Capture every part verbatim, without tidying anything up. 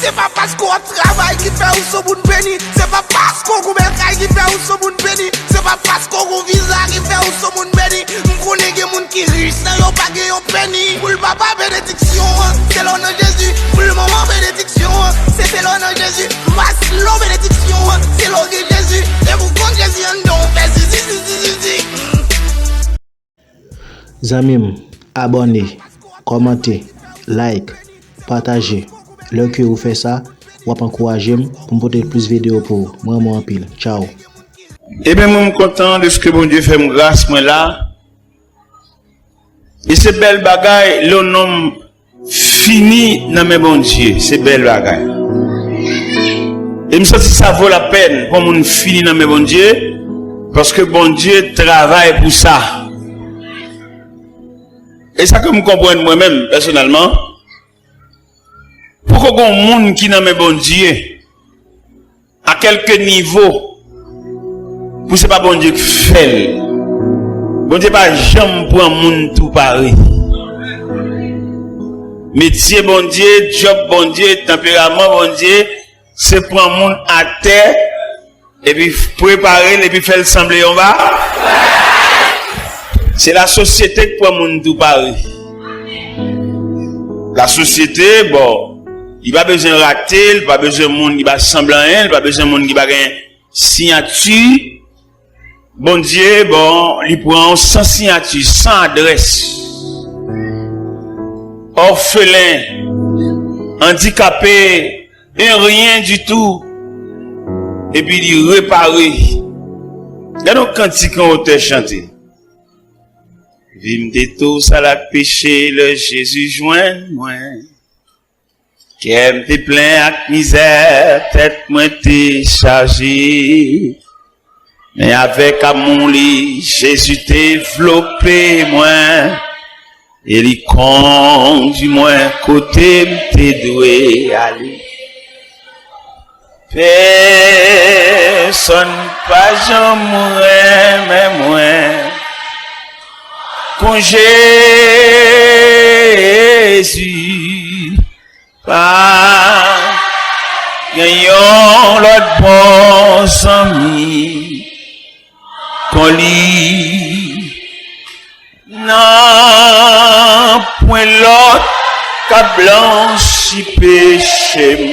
Se pa paske w ap travay ki fè ou se moun beni. Se pa paske w gon bèl kay ki fè ou se moun beni. Se pa paske w gon viza ki fè ou se moun beni. M konnen gen moun ki rich nan yo pa gen yon peni. Pou l papa benediksyon an, se lè w nan Jezi. Pou l manman benediksyon an, se, se lè w nan Jezi. Mas lè w benediksyon an, se lè w gen Jezi. E pou kont Jezi anndan w fè zizi, zizi, zizi. Zanmi m, abòne, kòmante, like, pataje. Lè ke ou fè sa, w ap ankouraje m pou m pote plis videyo pou ou. Mwen renmen w anpil. Tchao. Ebyen mwen m kontan dèske Bondye fè m gras mwen la. E se bèl bagay lè yon nonm fini nan men Bondye, se bèl bagay. E m santi sa vo lapèn pou yon moun fini nan men Bondye, paske Bondye travay pou sa. E sa ke m konprann mwen menm pèsonèlman, poko gon moun ki nan men Bondye a kèlke nivo pou se pa Bondye k fè l. Bondye pa janm pran moun tou pare. Metye Bondye, djòb Bondye, tanperaman Bondye, se pran moun atè epi prepare l epi fè l sanble yon ba. Se lasosyete k pran moun tou pare. Lasosyete, bon, li pa bezwen rate, li pa bezwen moun ki pa sanble anyen, li pa bezwen moun ki pa gen siyati. Bondye, bon, li pran w san siyati, san adrès. Òfelen, andikape, en rien du tout. Epi li repare. Gade yon kantik yon otè chante. Vi m te tou sal ak peche lè Jezi jwenn mwen. Kè m te plen ak mizè, tèt mwen te chaje. Men avèk amou li, Jezi te vlope mwen. E li kondi mwen kote m te dwe ale. Pèsonn pa janm renmen mwen kon Jezi. Pa gen yon lòt bon zanmi kon li. Nan pwen lòt k ap blanchi peche m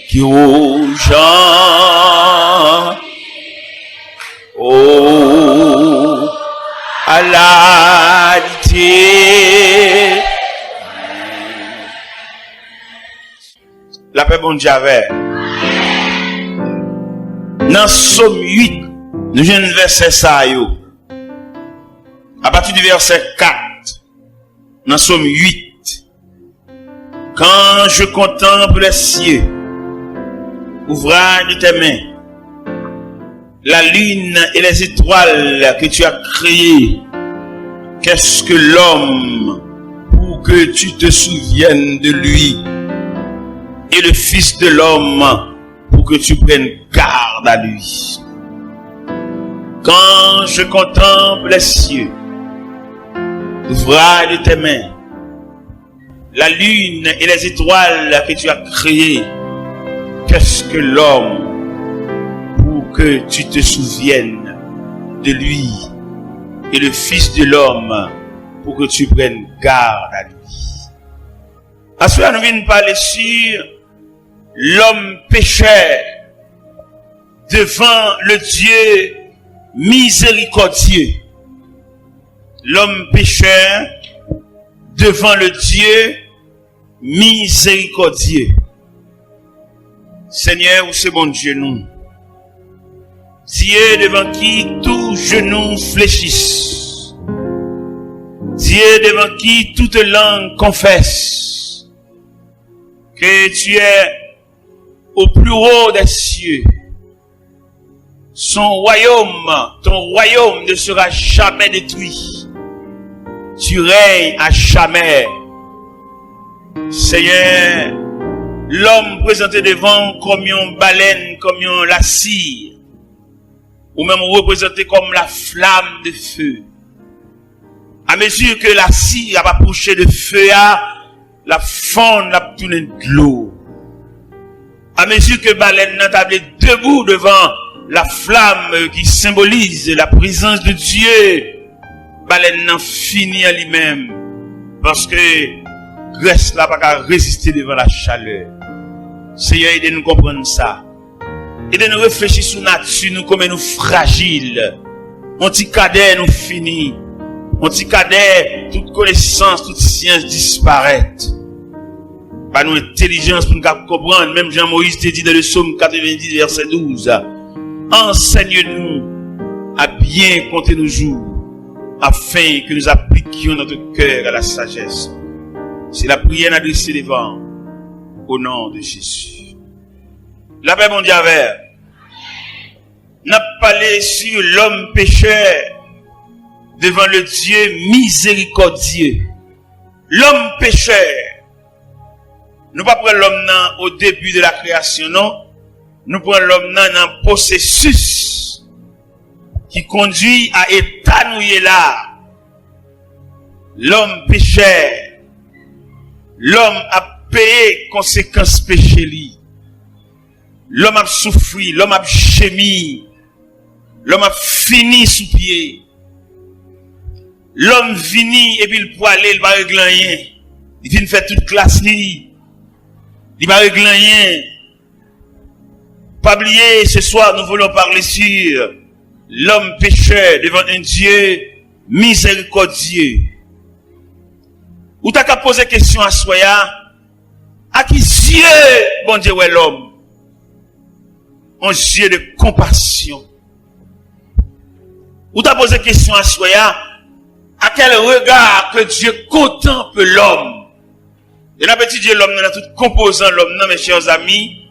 ki wouj an. O, ala li te. Lapè Bondye avè. Nan Sòm uit, nou jwenn vèsè sa yo. Apati de vèsè kat, nan Sòm uit. Quand je contemple les cieux, ouvrage de tes mains, la lune et les étoiles que tu as créées, qu'est-ce que l'homme pour que tu te souviennes de lui, et le fils de l'homme pour que tu prennes garde à lui. Quand je contemple les cieux, l'ouvrage de tes mains, la lune et les étoiles que tu as créées, qu'est-ce que l'homme pour que tu te souviennes de lui, et le fils de l'homme pour que tu prennes garde à lui? Aswè a nou vin pale sur l'homme pécheur devant le Dieu miséricordieux. L'homme pécheur devant le Dieu miséricordieux. Senyè, ou se Bondye nou. Dieu devant qui tout genou fléchisse. Dieu devant qui toute langue confesse que tu es au plus haut des cieux. Son royaume, ton royaume ne sera jamais détruit. Tu règnes à jamais. Senyè, lòm prezante devan w kòm yon balèn, kòm yon lasi. Ou menm ou reprezante kòm la flamme de feu. A mezi ke lasi ap apwoche de fe a, l ap fonn, l ap tounen dlo. A mezi ke balèn nan ta vle debou devan la flamme qui symbolise la présence de Dieu, balèn nan fini an li menm, paske grès la pa ka reziste devan la chalè. Senyè, ede nou konprann sa. Ede nou reflechi sou nati nou, konbyen nou frajil. On ti kadè nou fini. On ti kadè, tout konesans, tout syans disparèt. Ba nou entèlijans pou nou kab konprann, menm jan Moyiz te di dans le psaume quatre-vingt-dix, verset douze, enseigne-nous à bien compter nos jours, afin que nous appliquions notre cœur à la sagesse. Se lapriyè n adrese devan, au nom de Jésus. Lapè Bondye avè. N ap pale sur l'homme pécheur devant le Dieu miséricordieux. Lòm pechè. Nou pa pran lòm nan au début de la création, non. Nou pran lòm nan nan pwosesis ki kondui a eta nou ye la. Lòm pechè. Lòm ap peye konsekans peche li. Lòm ap soufri, lòm ap jemi, lòm ap fini sou pye. Lòm vini epi l pwale, l pa regle anyen. Li fin fè tout klas li, li pa regle anyen. Pa bliye, ce soir, nous voulons parler sur l'homme pécheur devant un Dieu miséricordieux. Ou ta ka poze kesyon aswè a, a ki zye Bondye wè lòm? Un Dieu de compassion. Ou ta poze kesyon aswè a, à quel regard que Dieu contemple l'homme? Lè n ap etidye lòm nan, nan tout konpozan lòm nan, mes chers amis,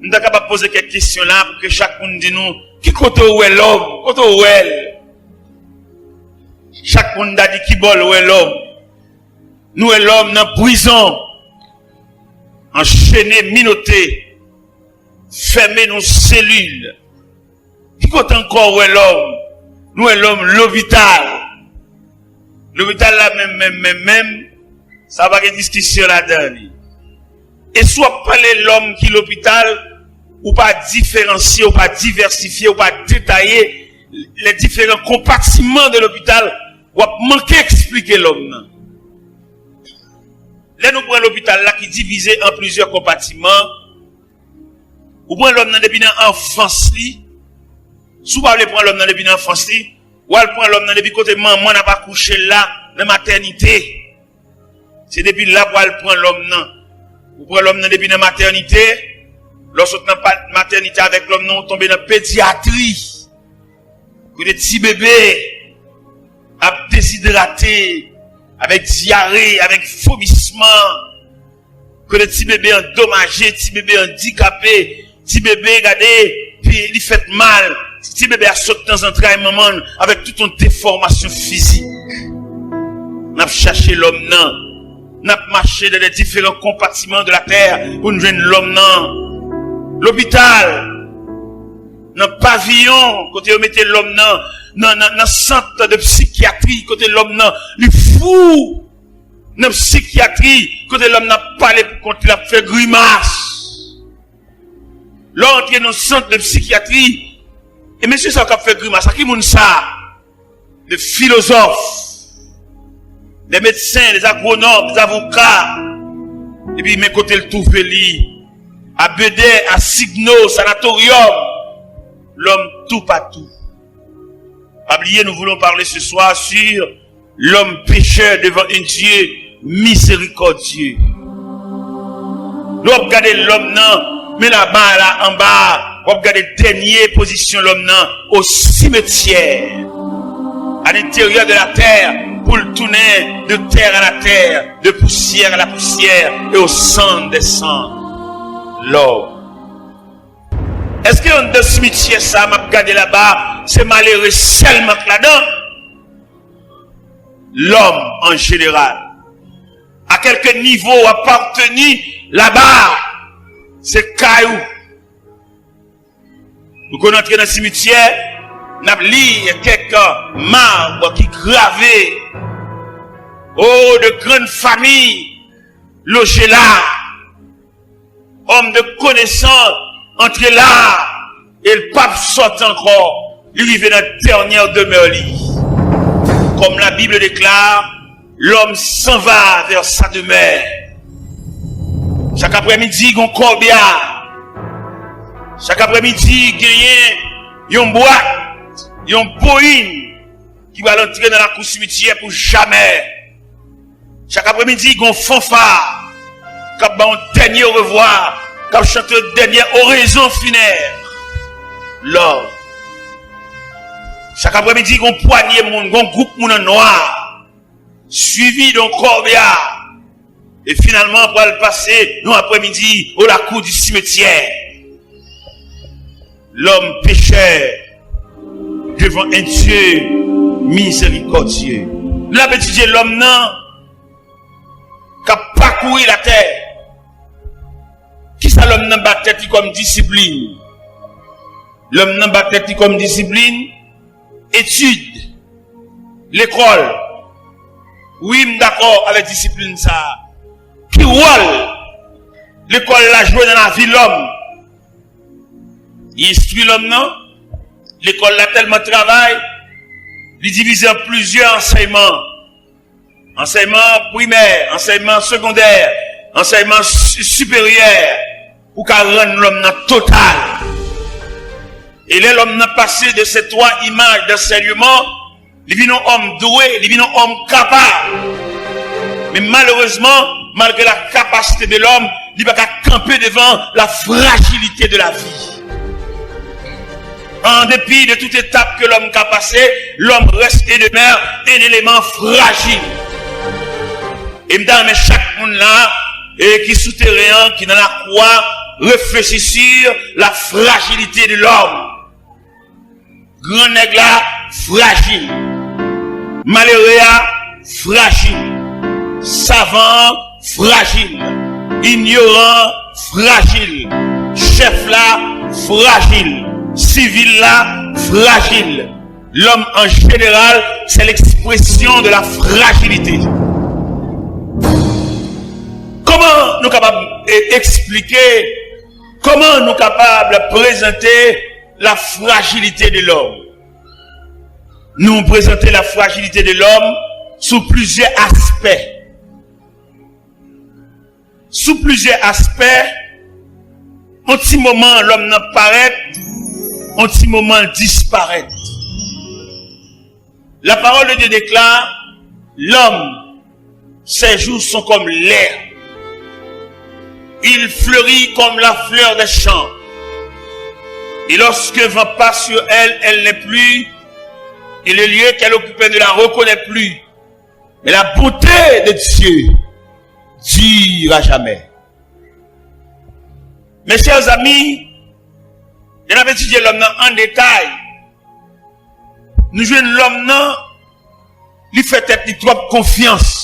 nou ta kapab poze kèk kesyon la pou ke chak moun di nou, ki kote w wè lòm? Kote w wè l? Chak moun ta di ki bò l wè lòm. Nou wè lòm nan prizon, anchene, minote, fèmen nan selil. Ki kote ankò w wè lòm? Nou wè lòm lopital. Lopital la menm, menm, menm, menm, sa pa gen diskisyon ladan li. E si w ap pale lòm ki lopital, ou pa diferansye, ou pa divèsifye, ou pa detaye les différents compartiments de l'hôpital, w ap manke eksplike lòm nan. Lè nou pran lopital la ki divize an plizyè konpatiman, ou pran lòm nan depi nan anfans li. Si w pa vle pran lòm nan depi nan anfans li, w al pran lòm nan depi kote manman n ap akouche l la, nan matènite. Se depi la pou al pran lòm nan. Ou pran lòm nan depi nan matènite. Lè w sot nan pa-, matènite avèk lòm nan, ou tonbe nan pedyatri. Kote ti bebe ap dezidrate, avèk dyare, avèk vomisman. Kote ti bebe andomaje, ti bebe andikape, ti bebe, gade, pi li fèt mal. Ti bebe a sot nan zantray manman l avèk tout yon defòmasyon fizik. N ap chache lòm nan. N ap mache dans les différents compartiments de la terre pou n jwenn lòm nan. Lopital, nan paviyon, kote yo mete lòm nan, nan, nan, nan sant de psikyatri, kote lòm nan, li fou. Nan psikyatri, kote lòm nan ap pale pou kont li, l ap fè grimas. Lè w antre nan sant de psikyatri, e mesye sa yo k ap fè grimas, a ki moun sa? De filozòf, de medsen, de agwonòm, de avoka. Epi men kote l twouve li, a Bedè, a Signo, Sanatoryòm, lòm toupatou. Pa bliye, nous voulons parler ce soir sur l'homme pécheur devant un Dieu miséricordieux. Lè w ap gade lòm nan, men laba la anba, w ap gade dènye pozisyon lòm nan, au cimetière, à l'intérieur de la terre, pou l tounen de terre à la terre, de poussière à la poussière et au cendre des cendres. Lòm. Èske anndan simityè sa a m ap gade laba, se malere sèlman k ladan? Lòm an jeneral. A kèlke nivo w aparteni laba, se kay ou. Nou konn antre nan simityè, n ap li kèk mab ki grave. Oh, de grann fami loje la. Homme de connaissance, antre la, e l p ap sòti ankò, li rive nan dènyè demè li. Comme la Bible déclare, l'homme s'en va vers sa demeure. Chak aprèmidi, gon kòbya. Chak aprèmidi, genyen yon bwat, yon boyin ki pral antre nan lakou simityè pou jamè. Chak aprèmidi, gon fanfa k ap ba yon dènye orevwa, k ap chante dènye orezon finèb. Love. Chak aprèmidi, gon pwanye moun, gon gwoup moun an nwa, swivi de yon kòbya, e finalman pral pase yon aprèmidi o lakou di simityè. L'homme pécheur devant un Dieu miséricordieux. Lè n ap etidye lòm nan k ap pakouri latè, kisa lòm nan ba tèt li kòm disiplin? Lòm nan ba tèt li kòm disiplin, etid, lekòl. Wi, m dakò avèk disiplin sa a. Ki wòl lekòl la jwe nan lavi lòm? Li enstwi lòm nan. Lekòl la tèlman travay, li divize an plizyè ansèyman. Ansèyman primè, ansèyman segondè, ansèyman si-, siperyè, pou ka rann lòm nan total. E lè lòm nan pase de ces trois images d'enseignement, li vin yon òm dwe, li vin yon òm kapab. Men malerezman, malgre la kapasite de lòm, li pa ka kanpe devan la frajilite de la vi. En dépit de toute étape que l'homme ka pase, l'homme reste et demeure un élément fragile. E m ta renmen chak moun la, e ki sou teren an, ki nan lakou a, reflechi sur la fragilité de l'homme. Gran nèg la frajil. Malere a frajil. Savan an frajil. Inyoran an frajil. Chèf la frajil. Sivil la frajil. L'homme en général, c'est l'expression de la fragilité. Kòman nou kapab, e, eksplike, kòman nou kapab prezante la fragilité de l'homme? Nou prezante la fragilité de l'homme sou plizyè aspè. Sou plizyè aspè, yon ti moman lòm nan parèt, yon ti moman l disparèt. La parole de Dieu déclare, l'homme, ses jours sont comme l'herbe. Il fleurit comme la fleur des champs. Et lorsqu'un vent passe sur elle, elle n'est plus, et le lieu qu'elle occupait ne la reconnaît plus. Mais la bonté de Dieu dure à jamais. Mes chers amis, lè n ap etidye lòm nan an detay, nou jwenn lòm nan, li fè tèt li twòp konfyans.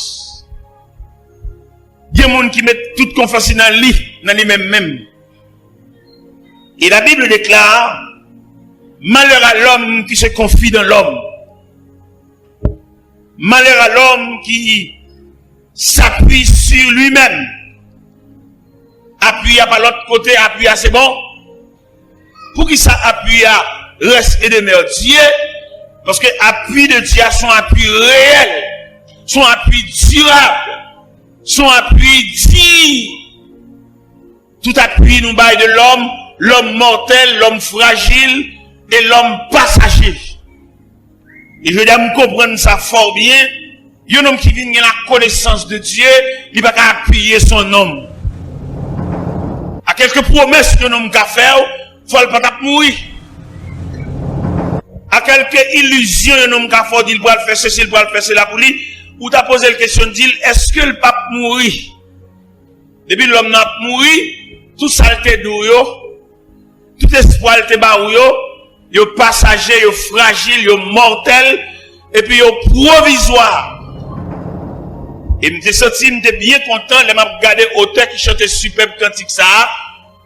Gen moun ki met tout konfyans li nan li, nan li menm menm. Et la Bible déclare, malheur à l'homme qui se confie dans l'homme. Malheur à l'homme qui s'appuie sur lui-même. Apui a pa lòt kote, apui a se bon. Poukisa apui a reste et demeure Dieu? Paske apui de Dye a se yon apui reyèl, se yon apui dirab, se yon apui diy. Tout apui nou bay de lòm, lòm mòtèl, lòm frajil e lòm pasaje. E jodi a m konprann sa fò byen, yon nonm ki vin gen la connaissance de Dieu, li pa ka apiye sou yon nonm. A kèlke pwomès yon nonm ka fè w, fò l pa t ap mouri. A kèlke ilizyon yon nonm ka fè w, di l pral fè sesi, l pral fè sela pou li, ou ta poze l kesyon, di l, èske l p ap mouri? Depi lòm nan ap mouri, tout sa l te di w yo, tout espwa l te ba ou yo, yo pasaje, yo frajil, yo mòtèl, epi yo pwovizwa. E m te santi m te byen kontan lè m ap gade otè ki chante sipèb kantik sa a.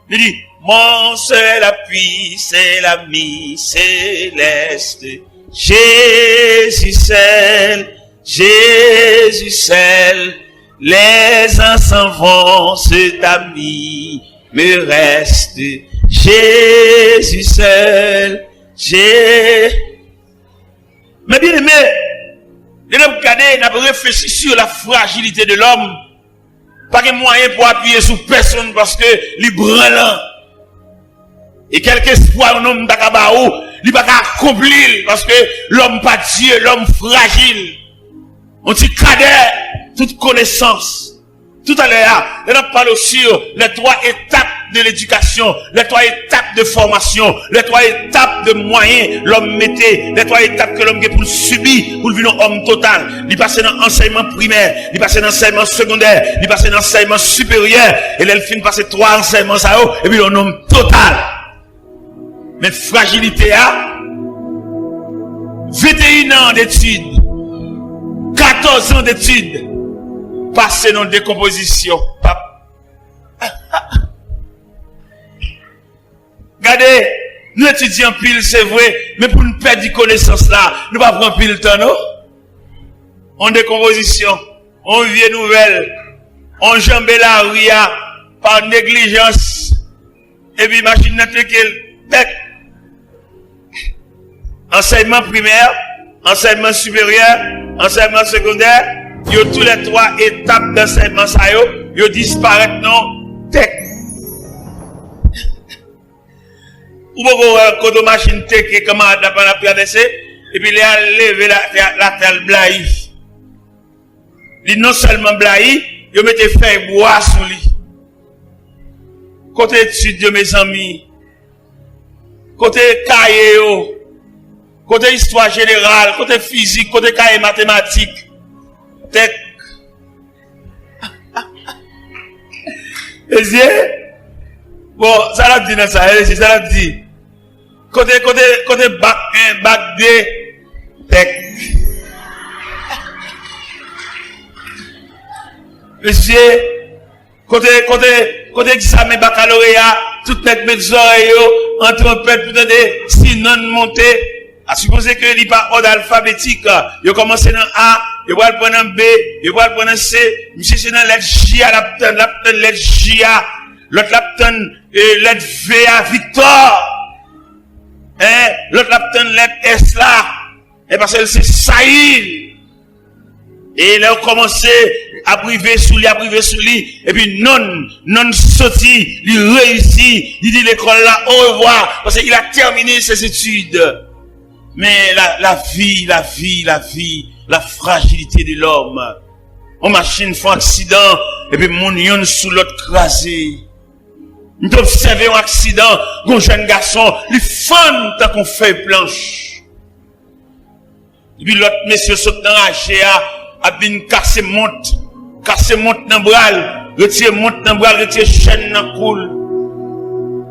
Li di, Mon seul appui, c'est l'ami céleste, Jésus seul, Jésus seul, les uns s'en vont, cet ami Me reste Jésus seul. Jé. Men byeneme, lè n ap gade, n ap reflechi sur la fragilité de l'homme. Pa gen mwayen pou apiye sou pèsonn paske li branlan. E kèlkespwa yon nonm ta ka ba ou, li pa ka akonpli l paske lòm pa Dye, lòm frajil. Yon ti kadè, tout konesans. Toutalè a, lè n ap pale w sur les trois étapes de l'éducation, les trois étapes de formation, les trois étapes de mwayen lòm mete, les trois étapes ke lòm gen pou l sibi pou l vin yon òm total. Li pase nan ansèyman primè, li pase nan ansèyman segondè, li pase nan ansèyman siperyè, e lè l fin pase twa ansèyman sa yo, epi l yon nonm total. Men frajilite a, venteyen an detid, katòz an detid, pase nan dekonpozisyon. Pap. Gade, nou etidye anpil, se vre, men pou n pèdi konesans la, nou pa pran anpil tan, non? Yon dekonpozisyon, yon vye nouvèl, yon janbe lari a, pa neglijans, epi machin nan teke l, bèk. Ansèyman primè, ansèyman siperyè, ansèyman segondè, yo tou lè twa etap dansèyman sa yo, yo disparèt nan tèk. Ou poko wè kote machin teke kanmarad la pandan l ap travèse, epi lè al leve la, la, latè al blayi. Li non sèlman blayi, yo mete fèy bwa sou li. Kote etid yo, mezanmi? Kote kaye yo? Kote istwa jeneral? Kote fizik? Kote kaye matematik? Tèk. Mesye, bon, sa l ap di nan sa, mesye, sa l ap di? Kote, kote, kote bak en, bak de? Tèk. Mesye, kote, kote, kote egzamen bakaloreya, tout nèg met zòrèy yo an twonpèt pou tande si nòt monte. A sipoze ke li pa òd alfabetik. Yo kòmanse nan A, yo pral pran nan B, yo pral pran nan C. Misye se nan lèt J a l ap tann, l ap tann lèt J a. Lòt l ap tann, eh, lèt V a, Victor. Hein? Lòt l ap tann lèt S la. E paske l se Sayil. E lè yo kòmanse ap rive sou li, ap rive sou li, epi nonn, nonn soti, li reyisi, li di lekòl la orevwa, paske il a terminé ses études. Men la, la vi, la vi, la vi, la frajilite de lòm. Yon machin fè yon aksidan, epi moun yonn sou lòt kraze. M te obsève yon aksidan, yon jèn gason, li fann tankou yon fèy planch. Epi lòt mesye sot nan raje a, ap vin kase mont, kase mont nan bra l, retire mont nan bra l, retire chèn nan kou l.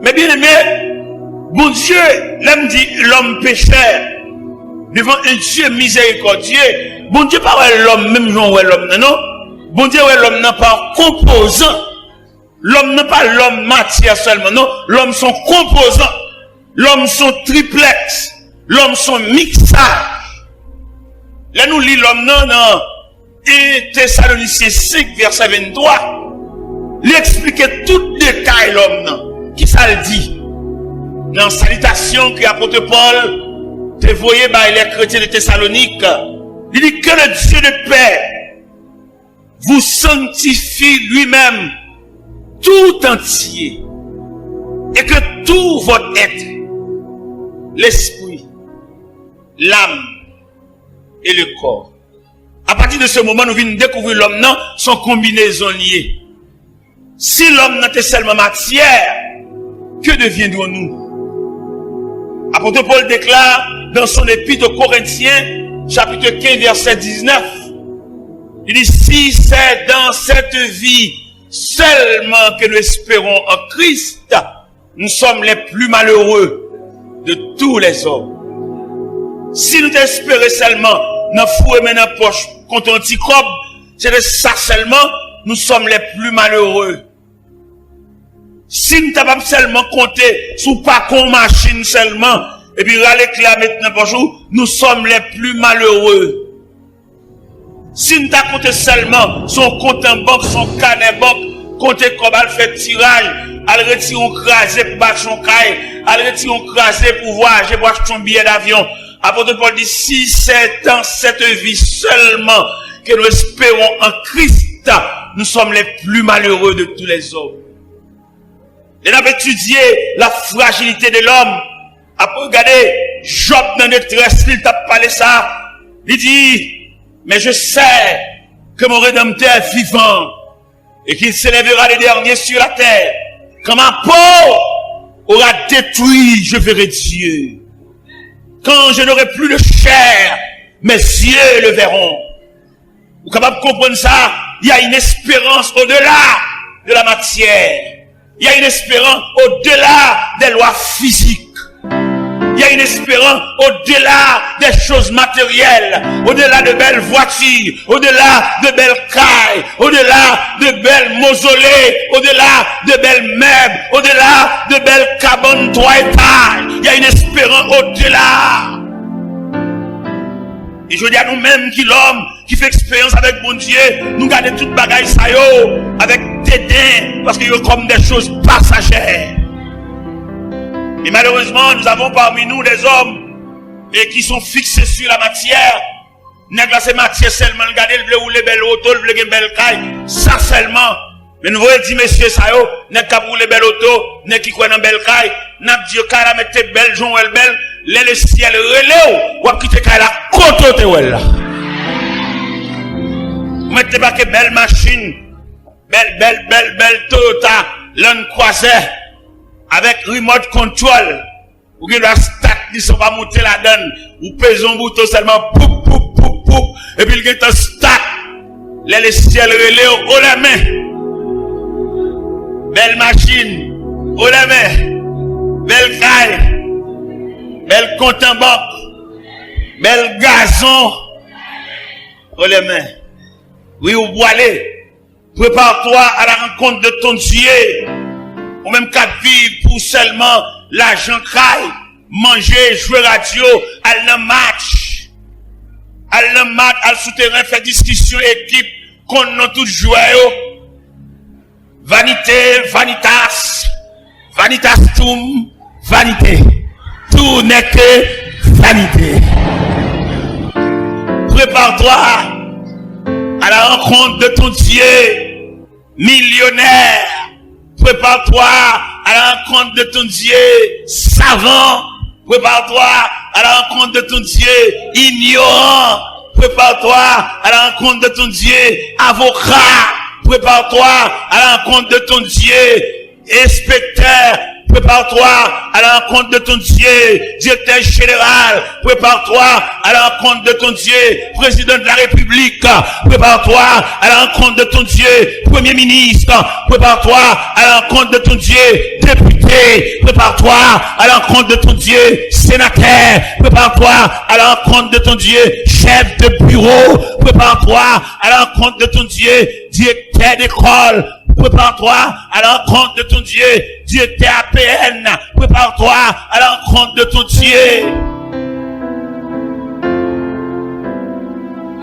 Men byeneme, Bondye, lè m di lòm pechè, devan un Dieu miséricordieux, Bondye pa wè lòm menm jan w wè lòm nan, non. Bondye wè lòm nan pa konpozan. Lòm nan pa lòm matyè sèlman, non. Lòm se yon konpozan. Lòm se yon triplèks. Lòm se yon miksaj. Lè nou li lòm nan, nan en Tesalonisyen senk, vèsè venntwa, li eksplike tout detay lòm nan. Kisa l di? Nan salitasyon ke apot Pòl te voye bay lè kretyen de Tesalonik, li di, que le Dieu de paix vous sanctifie lui-même tout entier, et que tout votre être, l'esprit, l'âme et le corps. A pati de se moman, nou vin dekouvri lòm nan, se yon konbinezon li ye. Si lòm nan te sèlman matyè, que deviendrons-nous? Apot Pòl deklare dans son épître aux Corinthiens, chapitre quinze, verset dix-neuf, il dit, si c'est dans cette vie seulement que nous espérons en Christ, nous sommes les plus malheureux de tous les hommes. Si nou te espere sèlman nan foure men nan pòch konte yon ti kòb, se de sa sèlman, nous sommes les plus malheureux. Si n ta p ap sèlman konte sou pakon machin sèlman, epi rale kle a met nan pòch ou, nous sommes les plus malheureux. Si n ta konte sèlman sou yon kont an bank, sou yon kanè bank, konte kòb, al fè tiraj, al retire yon kraze pou bati yon kay, al retire yon kraze pou vwayaje, pou achte yon biyè davyon. Apot Pòl di, si c'est dans cette vie seulement que nous espérons en Christ, nous sommes les plus malheureux de tous les hommes. Lè n ap etidye la fragilité de l'homme, ap gade Jòb nan detrès li, l t ap pale sa, li di, mais je sais que mon Rédempteur est vivant et qu'il s'élèvera le dernier sur la terre. Quand ma peau aura détruit, je verrai Dieu. Quand je n'aurai plus de chair, mes yeux le verront. Ou kapab konprann sa, il y a une espérance au-delà de la matière. Il y a une espérance au-delà des lois physiques. Il y a une espérance au-delà des choses matérielles, au-delà de belles voitures, au-delà de belles cailles, au-delà de belles mausolées, au-delà de belles meubles, au-delà de belles cabanes trois étages. Il y a une espérance au-delà. E jodi a nou menm ki lòm, ki fè eksperyans avèk Bondye, nou gade tout bagay sa yo avèk deden, paske yo kòm des choses passagères. E malheureusement, nous avons parmi nous des hommes et qui sont fixés sur la matière. Nèg la se matyè sèlman l gade, l vle woule bèl oto, l vle gen bèl kay, sa sèlman. Men nou voye di mesye sa yo, nèg k ap woule bèl oto, nèg ki kwè nan bèl kay, n ap di yo kay la mèt te bèl jan w wè l bèl, lè lesyèl rele w, w ap kite kay la kote w te wè l la. Ou mèt te pake bèl machin, bèl, bèl, bèl, bèl Toyota Land Cruiser avèk remote control. Ou gen dwa stat li san w pa moute ladan l. Ou peze yon bouton sèlman, poup, poup, poup, poup, epi l gentan stat. Lè lesyèl rele w, o lèmen. Bèl machin, o lèmen. Bèl kay, bèl kont an bank, bèl gazon, o lèmen. Wi, ou pwale. Prépare-toi à la rencontre de ton Dieu. Ou menm k ap viv pou sèlman lajan, kay, manje, jwe radyo, al nan match. Al nan match, al sou teren, fè diskisyon ekip, konn non tout jwè yo. Vanite, vanitas. Vanitas tum, vanite. Tout n'est que vanité. Prépare-toi à la rencontre de ton Dieu. Millionnaire, prépare-toi à la rencontre de ton Dieu. Savant, prépare-toi à la rencontre de ton Dieu. Ignorant, prépare-toi à la rencontre de ton Dieu. Avocat, prépare-toi à la rencontre de ton Dieu. Inspecteur, prépare-toi à la rencontre de ton Dieu. Directeur général, prépare-toi à la rencontre de ton Dieu. Président de la République, prépare-toi à la rencontre de ton Dieu. Premier ministre, prépare-toi à la rencontre de ton Dieu. Député, prépare-toi à la rencontre de ton Dieu. Sénateur, prépare-toi à la rencontre de ton Dieu. Chef de bureau, prépare-toi à la rencontre de ton Dieu. Directeur d'école, prépare-toi à la rencontre de ton Dieu. Directeur A P N, prépare-toi à la rencontre de ton Dieu.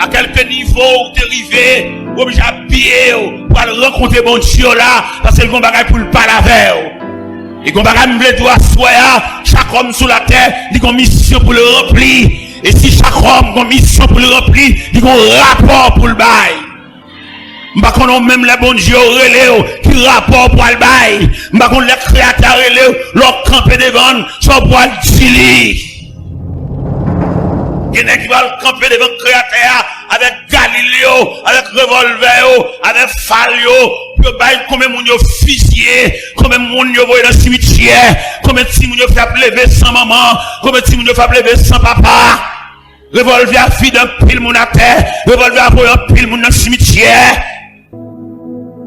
A kèlke nivo ou te rive, ou oblije abiye w pou al rankontre Bondye w la, paske l gen yon bagay pou l pale avè w. E gen yon bagay m vle di w aswè a, chak òm sou latè, li gen yon misyon pou l ranpli. E si chak òm gen yon misyon pou l ranpli, li gen yon rapò pou l bay. M pa konnen w menm lè Bondye w rele w, ki rapò w pral bay. M pa konn lè Kreyatè a rele w, lè w kanpe devan l, sa w pral di li. Gen nèg ki pral kanpe devan Kreyatè a avèk galil yo, avèk revòlvè yo, avèk fal yo, pou yo bay konbyen moun yo fizye, konbyen moun yo voye nan simityè, konbyen timoun yo fè ap leve san manman, konbyen timoun yo fè ap leve san papa. Revòlvè a vide anpil moun atè. Revòlvè a voye anpil moun nan simityè.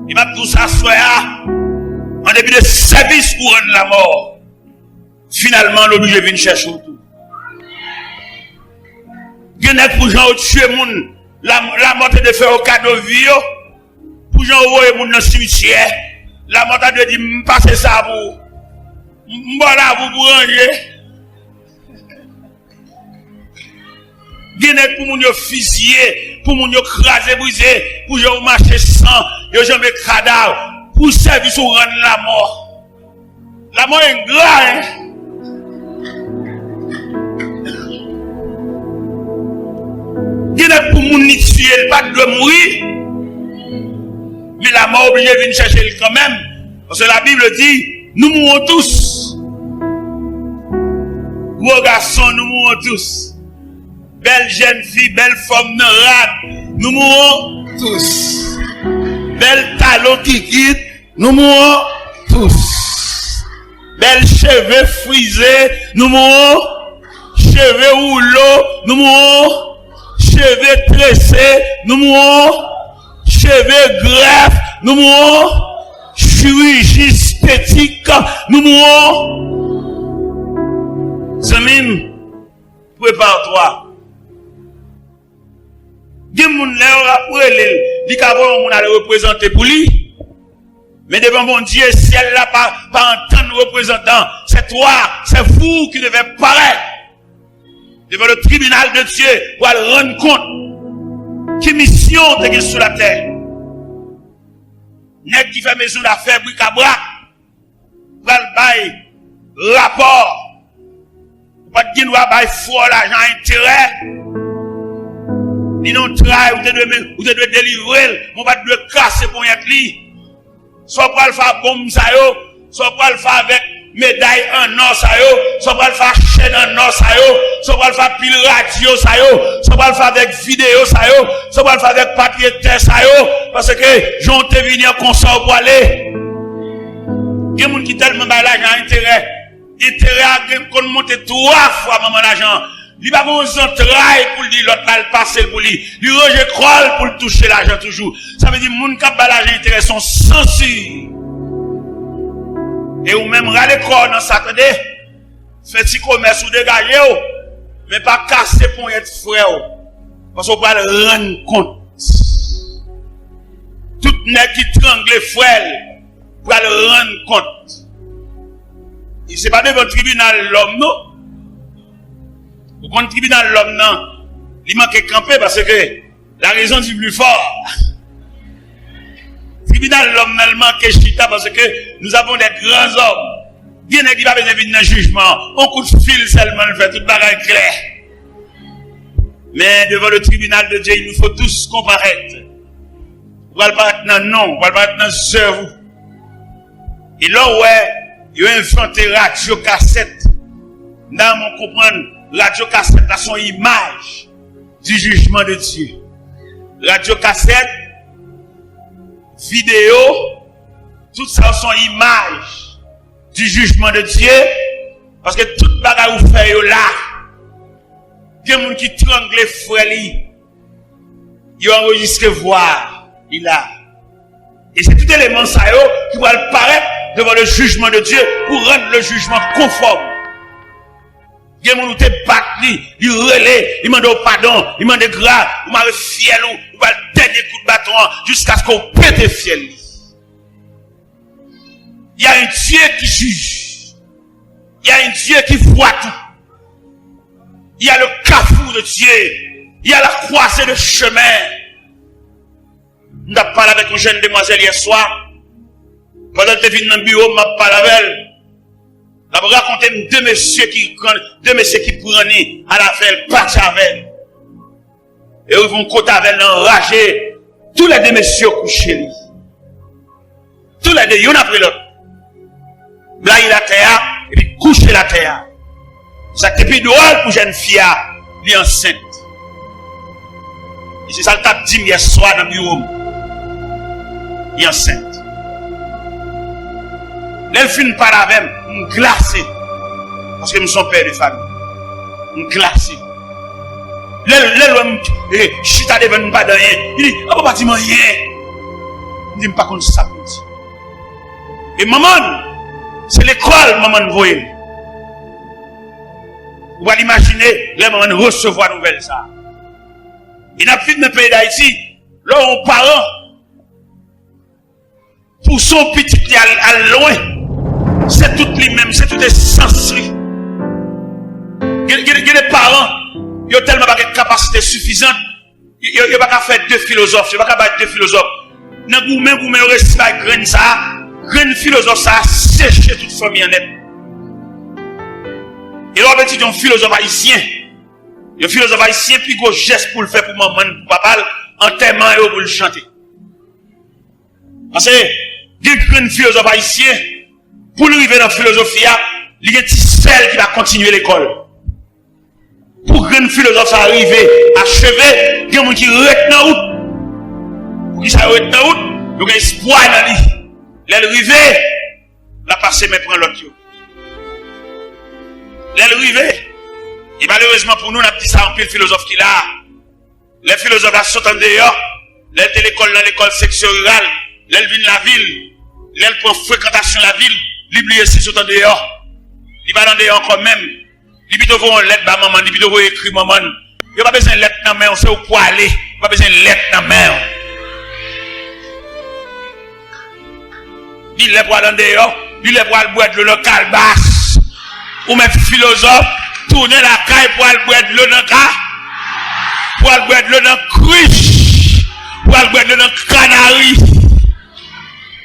E m ap di w sa aswè a, an depi de sèvis ou rann lamò, finalman, l oblije vin chèche w tou. Gen nèg pou jan yo tiye moun, la, lamò te dwe fè yo kado vi yo. Pou jan yo voye moun nan simityè, lamò ta dwe di, "M pase sa pou ou. M, m ba w lavi w pou ranje." Gen nèg pou moun yo fizye, pou moun yo kraze brize, pou jan yo mache san, yo janbe kadav. pou sèvis ou rann lanmò. Lanmò engra, en. Gen lè pou moun li tiye, li pa t dwe mouri. Men lanmò oblije vin chèche l kanmenm. Paske Labib di, nous mourons tous. Gwo gason, nous mourons tous. Bèl jèn fi, bèl fanm nan rad, nous mourons tous. Bèl talon kikit, nous mourons tous. Bèl cheve frize, nous mourons. Cheve woulo, nous mourons. Cheve trese, nous mourons. Cheve grèf, nous mourons. Chiriji estetik, nous mourons. Zanmi m, prépare-toi. Gen moun lè yo ap rele l, li ka voye yon moun al reprezante pou li. Men devan Bondye, syèl la pa, pa antann reprezantan. C'est toi, c'est vous qui devez paraître devant le tribunal de Dieu pou al rann kont ki misyon w te gen sou latè. Nèg ki fè mezon dafè brikabrak pral bay rapò. Ou pa t gen dwa bay frè w lajan a enterè. Li nan yon tray, ou te dwe, ou te dwe delivre l, men ou pa t dwe kase ponyèt li. Sa w pral fè a bonm sa yo, sa w pral fè avèk meday an nò sa yo, sa w pral fè a chèn an nò sa yo, sa w pral fè a pil radyo sa yo, sa w pral fè avèk videyo sa yo, sa w pral fè avèk papye tè sa yo, paske jan w te vini an konsa w pwale. Gen moun ki tèlman bay lajan a enterè, enterè a gen konn monte twa fwa manman lajan an. Li pa gen yon zantray pou l di lòt la, l pase l pou li. Li ranje kò l pou l touche lajan toujou. Sa vle di moun k ap bay lajan enterè se yon sansi. E ou menm, rale kò w nan sa, tande. Fè ti komès ou, degaje w. Men pa kase ponyèt frè w. Paske w pral rann kont. Tout nèg ki trangle frè l pral rann kont. E se pa devan tribinal lòm, non. Ou konn tribinal lòm nan, li manke kanpe paske la raison du plus fort. Tribinal lòm nan, li manke chita paske nous avons des grands hommes. Gen nèg ki pa bezwen vin nan jijman. On kout fil sèlman l fè, tout bagay klè. Men devan le tribunal de Dieu, il nous faut tous comparaître. Ou pral parèt nan non, ou pral parèt nan zèv ou. E lè w wè yo envante radyo kasèt, m ta renmen w konprann, radyo kasèt la se yon imaj du jugement de Dieu. Radyo kasèt, videyo, tout sa yo se yon imaj du jugement de Dieu, paske tout bagay ou fè yo la. Gen moun ki trangle frè li, yo anrejistre vwa li la. E se tout eleman sa yo ki pral parèt devan le jugement de Dieu pou rann le jugement konfòm. Gen moun ou te bat li, li rele, li mande w padon, li mande gra, ou mare fyèl ou, ou ba l dènye kout baton an jiskaske w pete fyèl li. Il y a un Dieu qui juge. Il y a un Dieu qui voit tout. Il y a le carrefour de Dieu. Il y a la croisée de chemin. M t ap pale avèk yon jèn demwazèl yè swa. Pandan l te vin nan biwo m, m ap pale avè l. L ap rakonte m de mesye ki pran, de mesye ki pran li al avè l, pati avè l. E rive yon kote avè l anraje, toulède mesye yo kouche li. Toulède, youn apre lòt. Blayi l atè a, epi kouche l atè a. Sa k te pi dwòl pou jèn fi a, li ansent. E se sa l t ap di m yè swa nan biwo m. Li ansent. Lè l fin pale avè m, m glase. Paske m se yon pè de fanmi. M glase. Lè, lè l wè m, eh, chita devan l, m pa di anyen. Li di, "Apa w pa di m anyen?" M di, "M pa konn sa pou m di." E manman l, se lekòl manman l voye l. Ou pral imajine lè manman l resevwa nouvèl sa a. E n ap viv nan peyi Dayiti, lè w yon paran, pouse yon pitit li al, al lwen, se tout li menm, se tout esans li. Gen, gen, gen de paran, yo tèlman pa gen kapasite sifizan, yo, yo, yo pa ka fè de filozòf, yo pa ka bay de filozòf. Nan goumen, goumen yo resi bay grenn sa a, grenn filozòf sa a seche tout fanmi an nèt. E lè w ap etidye yon filozòf ayisyen, yon filozòf ayisyen pi gwo jès pou l fè pou manman l, pou papa l, antèman yo pou l chante. Paske gen grenn filozòf ayisyen, pou l rive nan filozofi a, li gen ti sèl ki pa kontinye lekòl. Pou grenn filozòf sa a rive acheve, gen moun ki ret nan wout. Poukisa yo ret nan wout? Yo gen espwa nan li. Lè l rive, l ap pase men pran lòt yo. Lè l rive, e malerezman pou nou, n ap di sa anpil filozòf ki la a. Lè filozòf la sot andeyò, lè l te lekòl nan lekòl seksyon riral, lè l vin lavil, lè l pran frekantasyon lavil, li bliye si l sot andeyò. Li pa t andeyò ankò menm. Li pito voye yon lèt ba manman l, li pito voye ekri manman l. Yo pa bezwen lèt nan men w, se ou k pwale. Yo pa bezwen lèt nan men w. Li lè pou al andeyò, li lè pou al bwè dlo nan kalbas. Ou mèt filozòf, tounen lakay pou al bwè dlo nan ka, pou al bwè dlo nan krich, pou al bwè dlo nan kanari.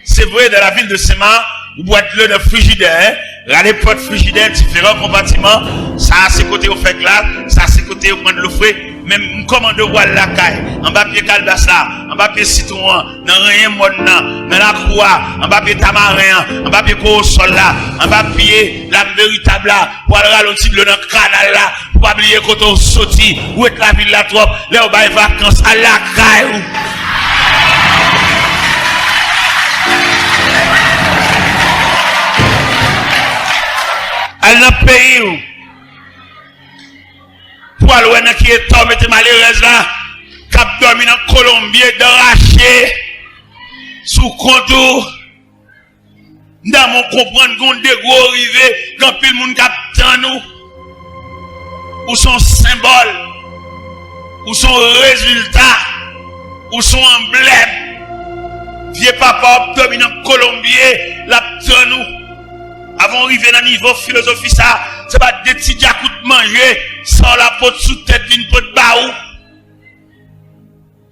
Se vre, dans la ville de Saint-Marc, ou bwè dlo nan frijidè, hein? Rale pòt frijidè, diferan konpatiman. Sa a se kote yo fè glas, sa a se kote yo pran dlo fre. Men m kòmande w al lakay, anba pye kalbas la, anba pye sitwon an, nan renyen mòn nan, nan lakou a, anba pye tamaren an, anba pye kowosòl la, anba pye lam veritab la, pou al rale yon ti dlo nan kanal la, pou pa bliye kote w soti, ou ret lavil la twòp, lè yo bay vakans, al lakay ou. Al nan peyi w. Pou al wè nan ki eta w mete malerèz la, k ap dòmi nan kolonbye, dan rache, sou kont ou. Nan men w konprann gen yon degre w rive, gen anpil moun k ap tann ou. Ou se yon senbòl. Ou se yon rezilta. Ou se yon anblèm. Vye papa w ap dòmi nan kolonbye, l ap tann ou. Avan w rive nan nivo filozofi sa a, se pa de ti djakout manje, sa w la pot sou tèt vin pot ba ou.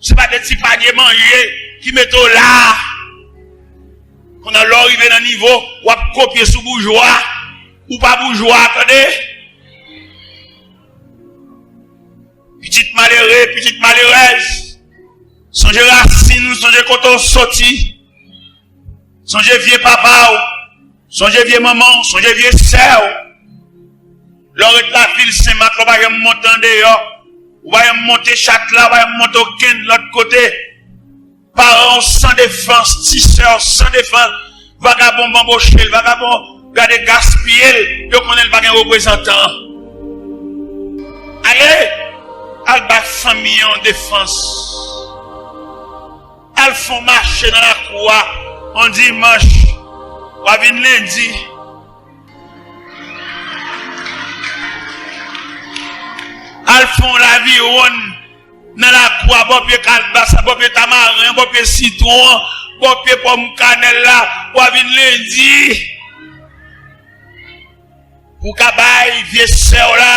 Se pa de ti panye manje ki mete w la a. Kounye a, lè w rive nan nivo, w ap kopye sou boujwa. Ou pa boujwa, tande? Pitit malere, pitit malerèz. Sonje rasin ou, sonje kote w soti. Sonje vye papa w. Sonje vye manman w, sonje vye sè w. Lè w ret lavil Senmak la, ou pa janm monte andeyò. Ou pa janm monte Chatla, ou pa janm monte okenn lòt kote. Paran w san defans, ti sè w san defans. Vagabon banboche l, vagabon gade gaspiye l. Yo konnen l pa gen reprezantan. Ale, al bay fanmi an defans. Al fè yon mache nan lakou a yon dimanch, w a vin lendi. Al fè yon laviwonn nan lakou a, bò pye kalbas la, bò pye tamaren, bò pye sitwon an, bò pye pòm kanèl la, w a vin lendi. Pou w ka bay vye sè w la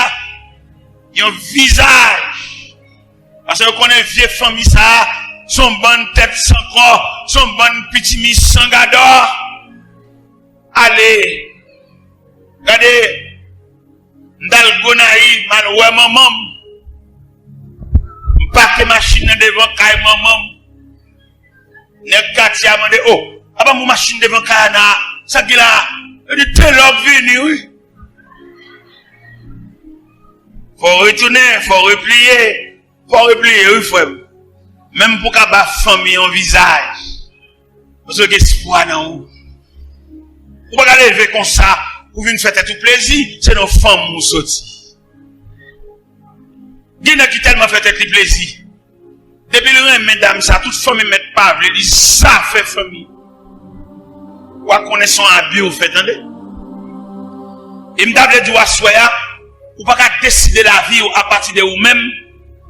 yon vizaj. Paske yo konnen vye fanmi sa a, se yon bann tèt san kò, se yon bann pitimi san gadò. Ale, gade, m t al Gonayiv, m al wè manman m. M pake machin nan devan kay manman m. Nèg katye a mande, "O, apa m ou machin devan kay a nan, sa k gen la?" Yo di, "Telò ap vini, wi." Fò w retounen, fò w repliye, fò w repliye, wi, frè m. Menm pou w ka ba fanmi yon vizaj. Paske yo gen espwa nan ou. Ou pa ka leve konsa, ou vin fè tèt ou plezi, se nan fanmi ou soti. Gen nèg ki tèlman fè tèt li plezi. Depi l renmen dam sa, tout fanmi mèt pa vle, li zafè fanmi. W a konnen se yon abi w fè, tande. E m ta vle di w aswè a, ou pa ka deside lavi w apati de ou menm,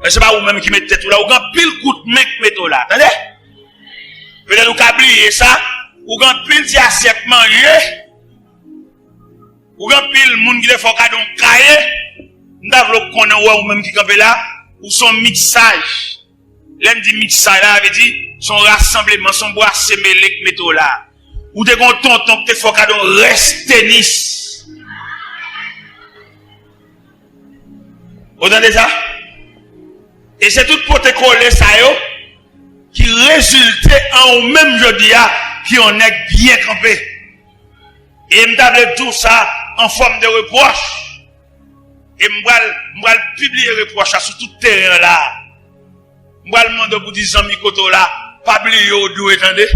men se pa ou menm ki met tèt ou la, ou gen anpil kout men k mete w la, tande. Petèt ou ka bliye sa, ou gen anpil ti asyèt manje, ou gen anpil moun ki te fè w kado yon kaye, m ta vle w konnen, ou wè ou menm ki kanpe la, ou se yon miksaj. Lè m di mixage la, sa vle di, se yon rasanbleman, se yon bwase mele k mete w la. Ou te gen yon tonton ki te fè w kado yon rès tenis. Ou tande sa? E se tout pote kole sa yo ki rezilte an ou menm jodi a, ki yon nèg byen kanpe. E m ta vle di w sa an fòm de repwòch. E m pral, m pral pibliye repwòch la sou tout teren an la. M pral mande w pou di zanmi kote w la, pa bliye w dwe, tande.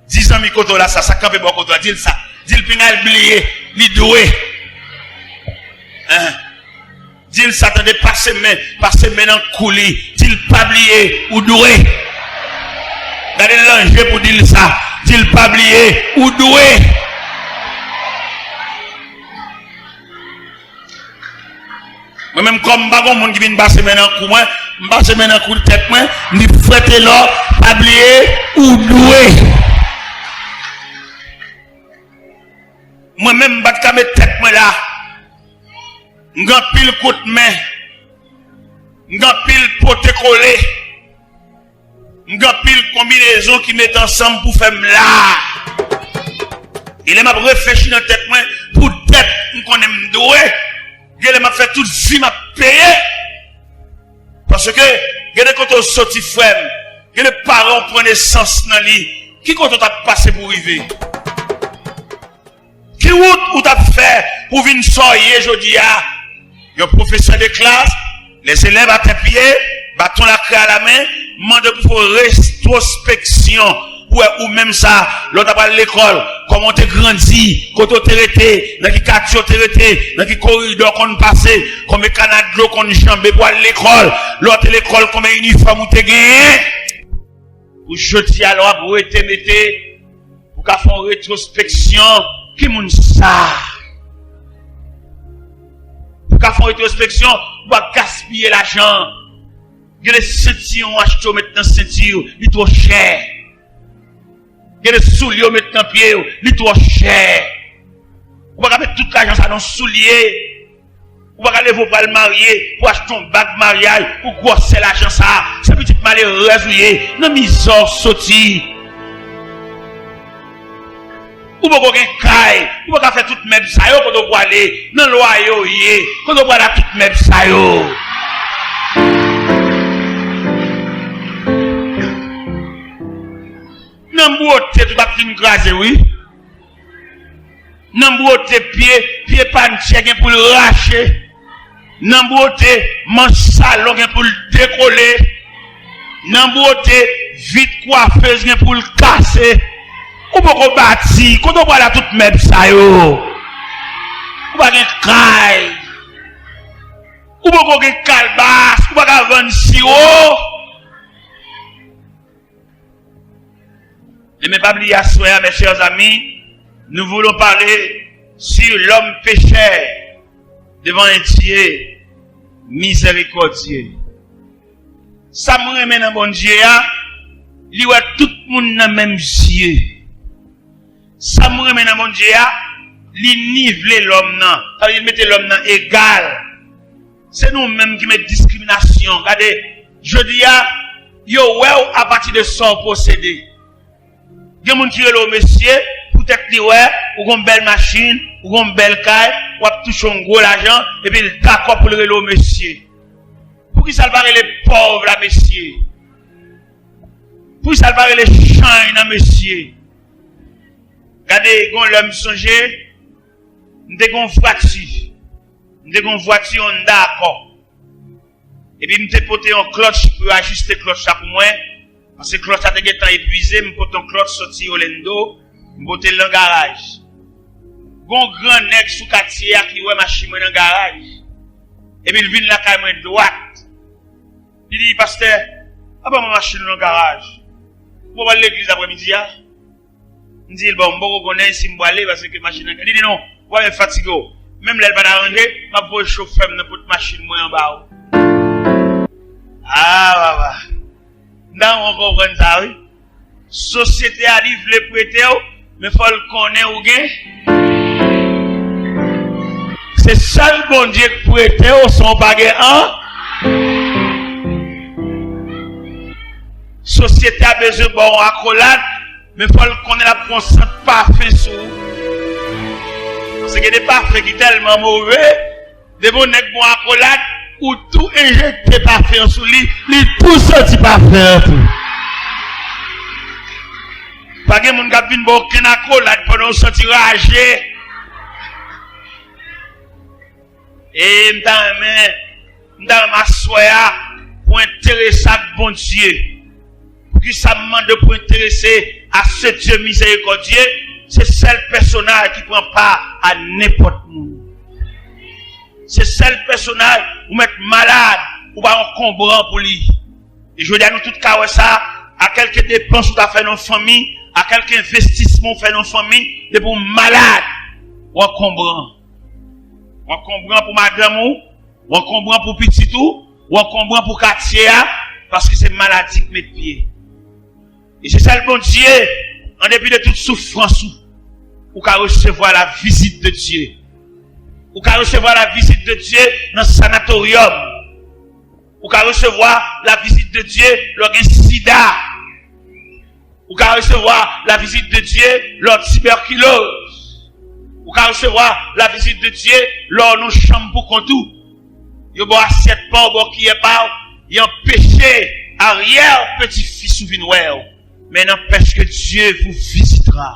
Di zanmi kote w la sa, sa k kanpe bò kote w la, di l sa. Di l pinga l bliye, li dwe. Hein? Di l sa, tande, pase men, pase men nan kou li. Di l pa bliye, ou dwe. Gade l nan je pou di l sa. Di l pa bliye, ou dwe. Mwen menm, kòm m pa gon moun ki vin pase men nan kou mwen, m pase men nan kou tèt mwen, m di frè Telò, pa bliye, ou dwe. Mwen menm, m pa t ka met tèt mwen la. M gen anpil kout men. M gen anpil pote kole. M gen anpil konbinezon ki met ansanm pou fè m la. E lè m ap reflechi nan tèt mwen, poutèt m konnen m dwe, gen lè m ap fè tout vi m ap peye. Paske, gade kote w soti, frè m, gade paran w pran nesans nan li, ki kote w t ap pase pou w rive? Ki wout ou t ap fè pou w vin sa w ye jodi a? Yon pwofesè de klas, lèzelèv atè pye, baton lakrè alamen, mande pou fè w retwospeksyon. Ou wè ou menm sa, lè w t ap al lekòl, kòman w te grandi, kote w te rete, nan ki katye w te rete, nan ki koridò w konn pase, konbyen kana dlo w konn janbe pou al lekòl, lè w te lekòl, konbyen inifòm ou te genyen. Pou jodi a, lè w ap rete mete, pou ka fè yon retwospeksyon, ki moun sa? Pou ka fè yon retwospeksyon, ou pa gaspiye lajan. Gen de sentiwon w achte w met nan senti w, li twò chè. Gen de soulye w met nan pye w, li twò chè. Ou pa ka met tout lajan sa nan soulye. Ou pa ka leve w pral marye, pou achte yon bag maryaj, pou gwòsè lajan sa. Se pitit malerèz ou ye, nan mizè w soti. Ou poko gen kay, ou pa ka fè tout mèb sa yo kote w pwale, nan lwaye w ye, kote w pwale ak tout mèb sa yo. Nan bwote tout ap fin kraze, wi. Nan bwote pye, pye pantye gen pou l rache. Nan bwote, manch salon gen pou l dekole. Nan bwote, vit kwafez gen pou l kase. Ou poko bati, kote w pral ak tout mèb sa yo? Ou pa gen kay. Ou poko gen kalbas, ou pa ka vann siwo. Ebyen, pa bliye aswè a, mes chers amis, nous voulons parler sur l'homme pécheur devant un Dieu miséricordieux. Sa m renmen nan Bondye a, li wè tout moun nan menm zye. Sa m renmen nan Bondye a, li nivle lòm nan. Sa vle di, li mete lòm nan egal. Se nou menm ki met diskriminasyon. Gade, jodi a, yo wè w apati de sa w posede. Gen moun ki rele w mesye, poutèt li wè ou gon bèl machin, ou gon bèl kay, w ap touche yon gwo lajan, epi l dakò pou l rele w mesye. Poukisa l pa rele pòv la mesye? Poukisa l pa rele chanj nan mesye? Gade, gon lè m sonje, m te gon vwati. M te gon vwati Honda Accord. Epi m te pote yon klòtch pou yo ajiste klòtch la pou mwen, paske klòtch la te gentan epwize, m pote yon klòtch soti Orlando, m pote l nan garaj. Gon gran nèg sou katye a ki wè machin mwen nan garaj. Epi l vin lakay mwen dwat. Li di, "Pastè, pa ban mwen machin ou nan garaj. Mwen pral legliz aprèmidi a." M di l, "Bon, m poko konnen si m pwale paske machin nan." Li di, "Non, ou pa menm fatige w. Menm lè l pa t aranje, m ap voye chofè m nan pot machin mwen anba w." Ah, papa. M ta renmen w konprann sa, wi. Sosyete a, li vle prete w, men fò l konnen ou gen. Se sèl Bondye k prete w san w pa gen an. Sosyete a bezwen ba w yon akolad, men fò l konnen l ap pran yon sant pafen sou ou. Paske gen de pafen ki tèlman move, depi yon nèg ba w akolad, ou tou enjekte pafen an sou li, li tou santi pafen an tou. Pa gen moun k ap vin ba w okenn akolad pandan w santi raje. E m ta renmen, m ta renmen aswè a pou enterese ak Bondye. Poukisa m mande w pou enterese à ce Dieu miséricordieux? Se sèl pèsonaj ki pran pa a nenpòt moun. Se sèl pèsonaj ou mèt malad, ou pa yon konbran pou li. E jodi a nou tout ka wè sa, a kèlke depans ou ta fè nan fanmi, a kèlke envestisman ou fè nan fanmi, depi w malad, w ankonbran. W ankonbran pou madanm ou, w ankonbran pou pitit ou, w ankonbran pou katye a, paske se maladi k met pye. E se sèl Bondye, an depi de tout soufrans ou, ou ka resevwa la vizit de Dye. Ou ka resevwa la vizit de Dye nan sanatoryòm. Ou ka resevwa la vizit de Dye lè w gen sida. Ou ka resevwa la vizit de Dye lè w tibèkiloz. Ou ka resevwa la vizit de Dye lè w nan chanm pou kont ou. Yo ba w asyèt pa w, ba w kiyè pa w, y anpeche aryè peti fis ou vin wè w. Men n'empêche que Dieu vous visitera.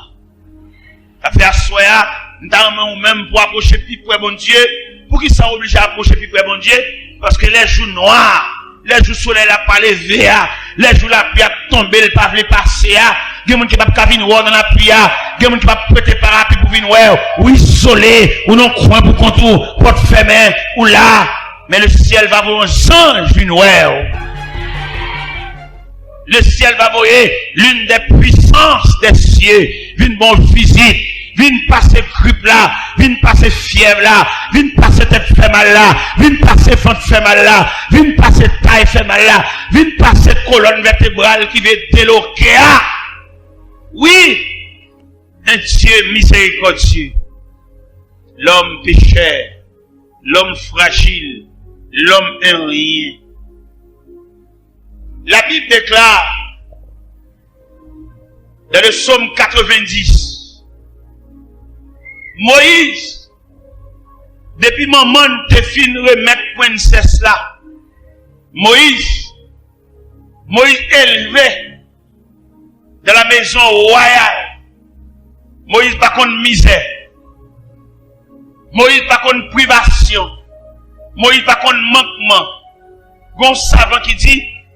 Sa fè aswè a, m ta renmen ou menm pou apwoche pi pre Bondye. Poukisa w oblije apwoche pi pre Bondye? Paske lè jou nwa, lè jou solèy la pa leve a, lè jou lapli ap tonbe, l pa vle pase a, gen moun ki p ap ka vin wè w nan lapli a, gen moun ki p ap prete parapi pou vin wè w. Ou izole, ou nan kwen pou kont ou, pòt fèmen, ou la. Men le ciel va voye yon zanj vin wè w. Le ciel va voye l'une des puissances des cieux vin ba w vizit, vin pase grip la, vin pase fyèv la, vin pase tèt fè mal la, vin pase vant fè mal la, vin pase tay fè mal la, vin pase kolòn vètebral ki vle deloke a. Wi, un Dieu miséricordieux. L'homme pécheur, l'homme fragile, l'homme un rien. La Bible déclare dans le psaume quatre-vingt-dix, Moyiz, depi manman l te fin remèt prensès la, Moyiz, Moyiz elve dans la maison royale. Moyiz pa konn mizè. Moyiz pa konn privasyon. Moyiz pa konn mankman. Gon savan ki di,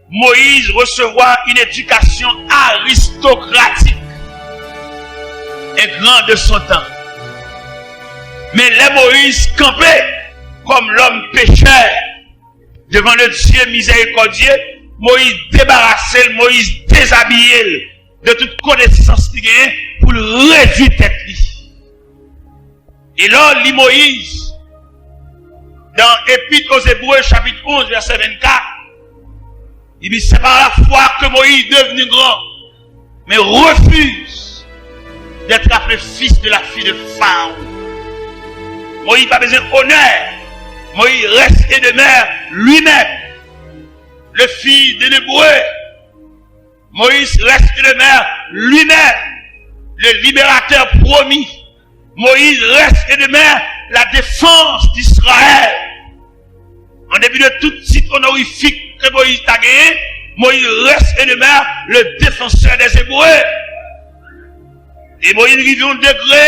Moïse recevra une éducation aristocratique, un grand de son temps. Men lè Moyiz kanpe kòm lòm pechè devan le Dieu miséricordieux, Moyiz debarase l, Moyiz dezabiye l de tout konesans li genyen pou l redui tèt li. E lè w li Moyiz, dans Épître aux Hébreux, chapitre onze, verset vingt-quatre, il dit, c'est par la foi que Moïse, devenu grand, mais refuse d'être appelé fils de la fille de Pharaon. Moyiz pa bezwen onè. Moyiz reste et demeure lui-même le fils d'un Hébreu. Moïse reste et demeure lui-même le libérateur promis. Moïse reste et demeure la défense d'Israël. An depi de tout tit onorifique que Moïse ta genyen, Moïse reste et demeure le défenseur des Hébreux. E Moyiz rive yon degre,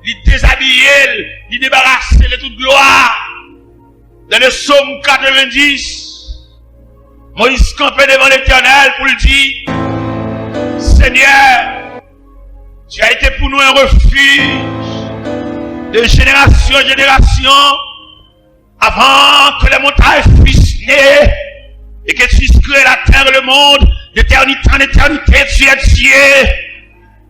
li dezabiye l, li debarase l de tout glwa. Dans le psaume quatre-vingt-dix, Moïse kanpe devan Letènèl pou l di, Seigneur, tu as été pour nous un refuge de génération en génération, avant que les montagnes fussent nées et que tu eusses créé la terre et le monde, d'éternité en éternité, tu es Dieu.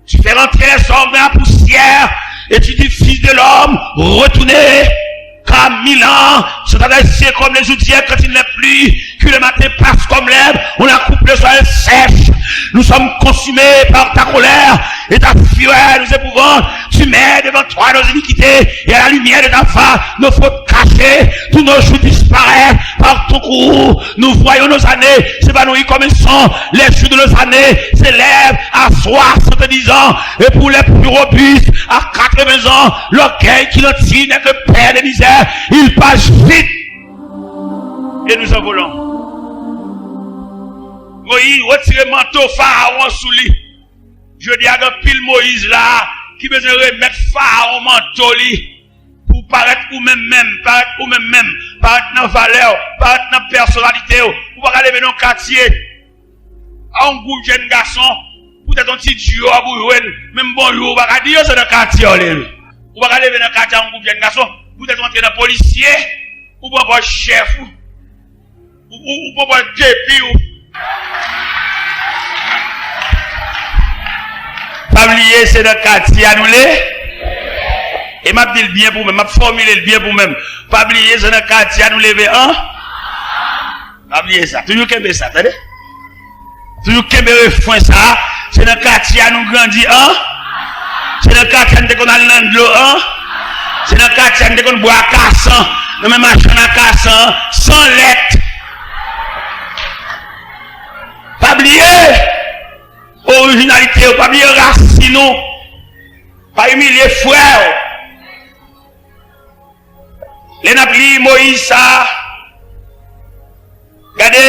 Tu fais rentrer les hommes dans la poussière et tu dis, Fils de l'homme, retournez, car mille ans Sont adressés comme les outils quand il n'est plus, que le matin passe comme l'herbe, on la coupe, le soleil sèche. Nous sommes consumés par ta colère et ta fureur nous épouvante. Tu mets devant toi nos iniquités et à la lumière de ta face nos fautes cachées. Tous nos jours disparaissent par ton courroux. Nous voyons nos années s'évanouir comme un songe. Les jours de nos années s'élèvent à soixante-dix ans et pour les plus robustes à quatre-vingts ans. L'orgueil qui l'entire n'est que père de misère. Il passe vite et nous envolons. Moyiz retire manto Farawon sou li. Jodi a, gen anpil Moyiz la ki bezwen remèt Farawon manto li pou parèt ou menm menm, parèt ou menm menm, parèt nan valè w, parèt nan pèsonalite w. Ou pa ka leve nan katye a yon gwoup jèn gason, poutèt yon ti djòb ou jwenn, menm bonjou ou pa ka di yo, se nan katye w leve. Ou pa ka leve nan katye a yon gwoup jèn gason, poutèt ou antre nan polisye, ou pran pòz chèf ou, ou, ou, ou pran pòz depi ou. Pa bliye, se nan katye a nou le. E m ap di l byen pou mwen, m ap fòmile l byen pou mwen. Pa bliye, se nan katye a nou leve an. Pa bliye sa. Toujou kenbe sa, tande. Toujou kenbe refren sa. Se nan katye a nou grandi an. Se nan katye a nou te konn al nan dlo an. Se nan katye a nou te konn bwè akasan. Nan men machann akasan an. San lèt. Pa bliye orijinalite w. Pa bliye rasin ou. Pa imilye frè w. Lè n ap li Moyiz sa, gade,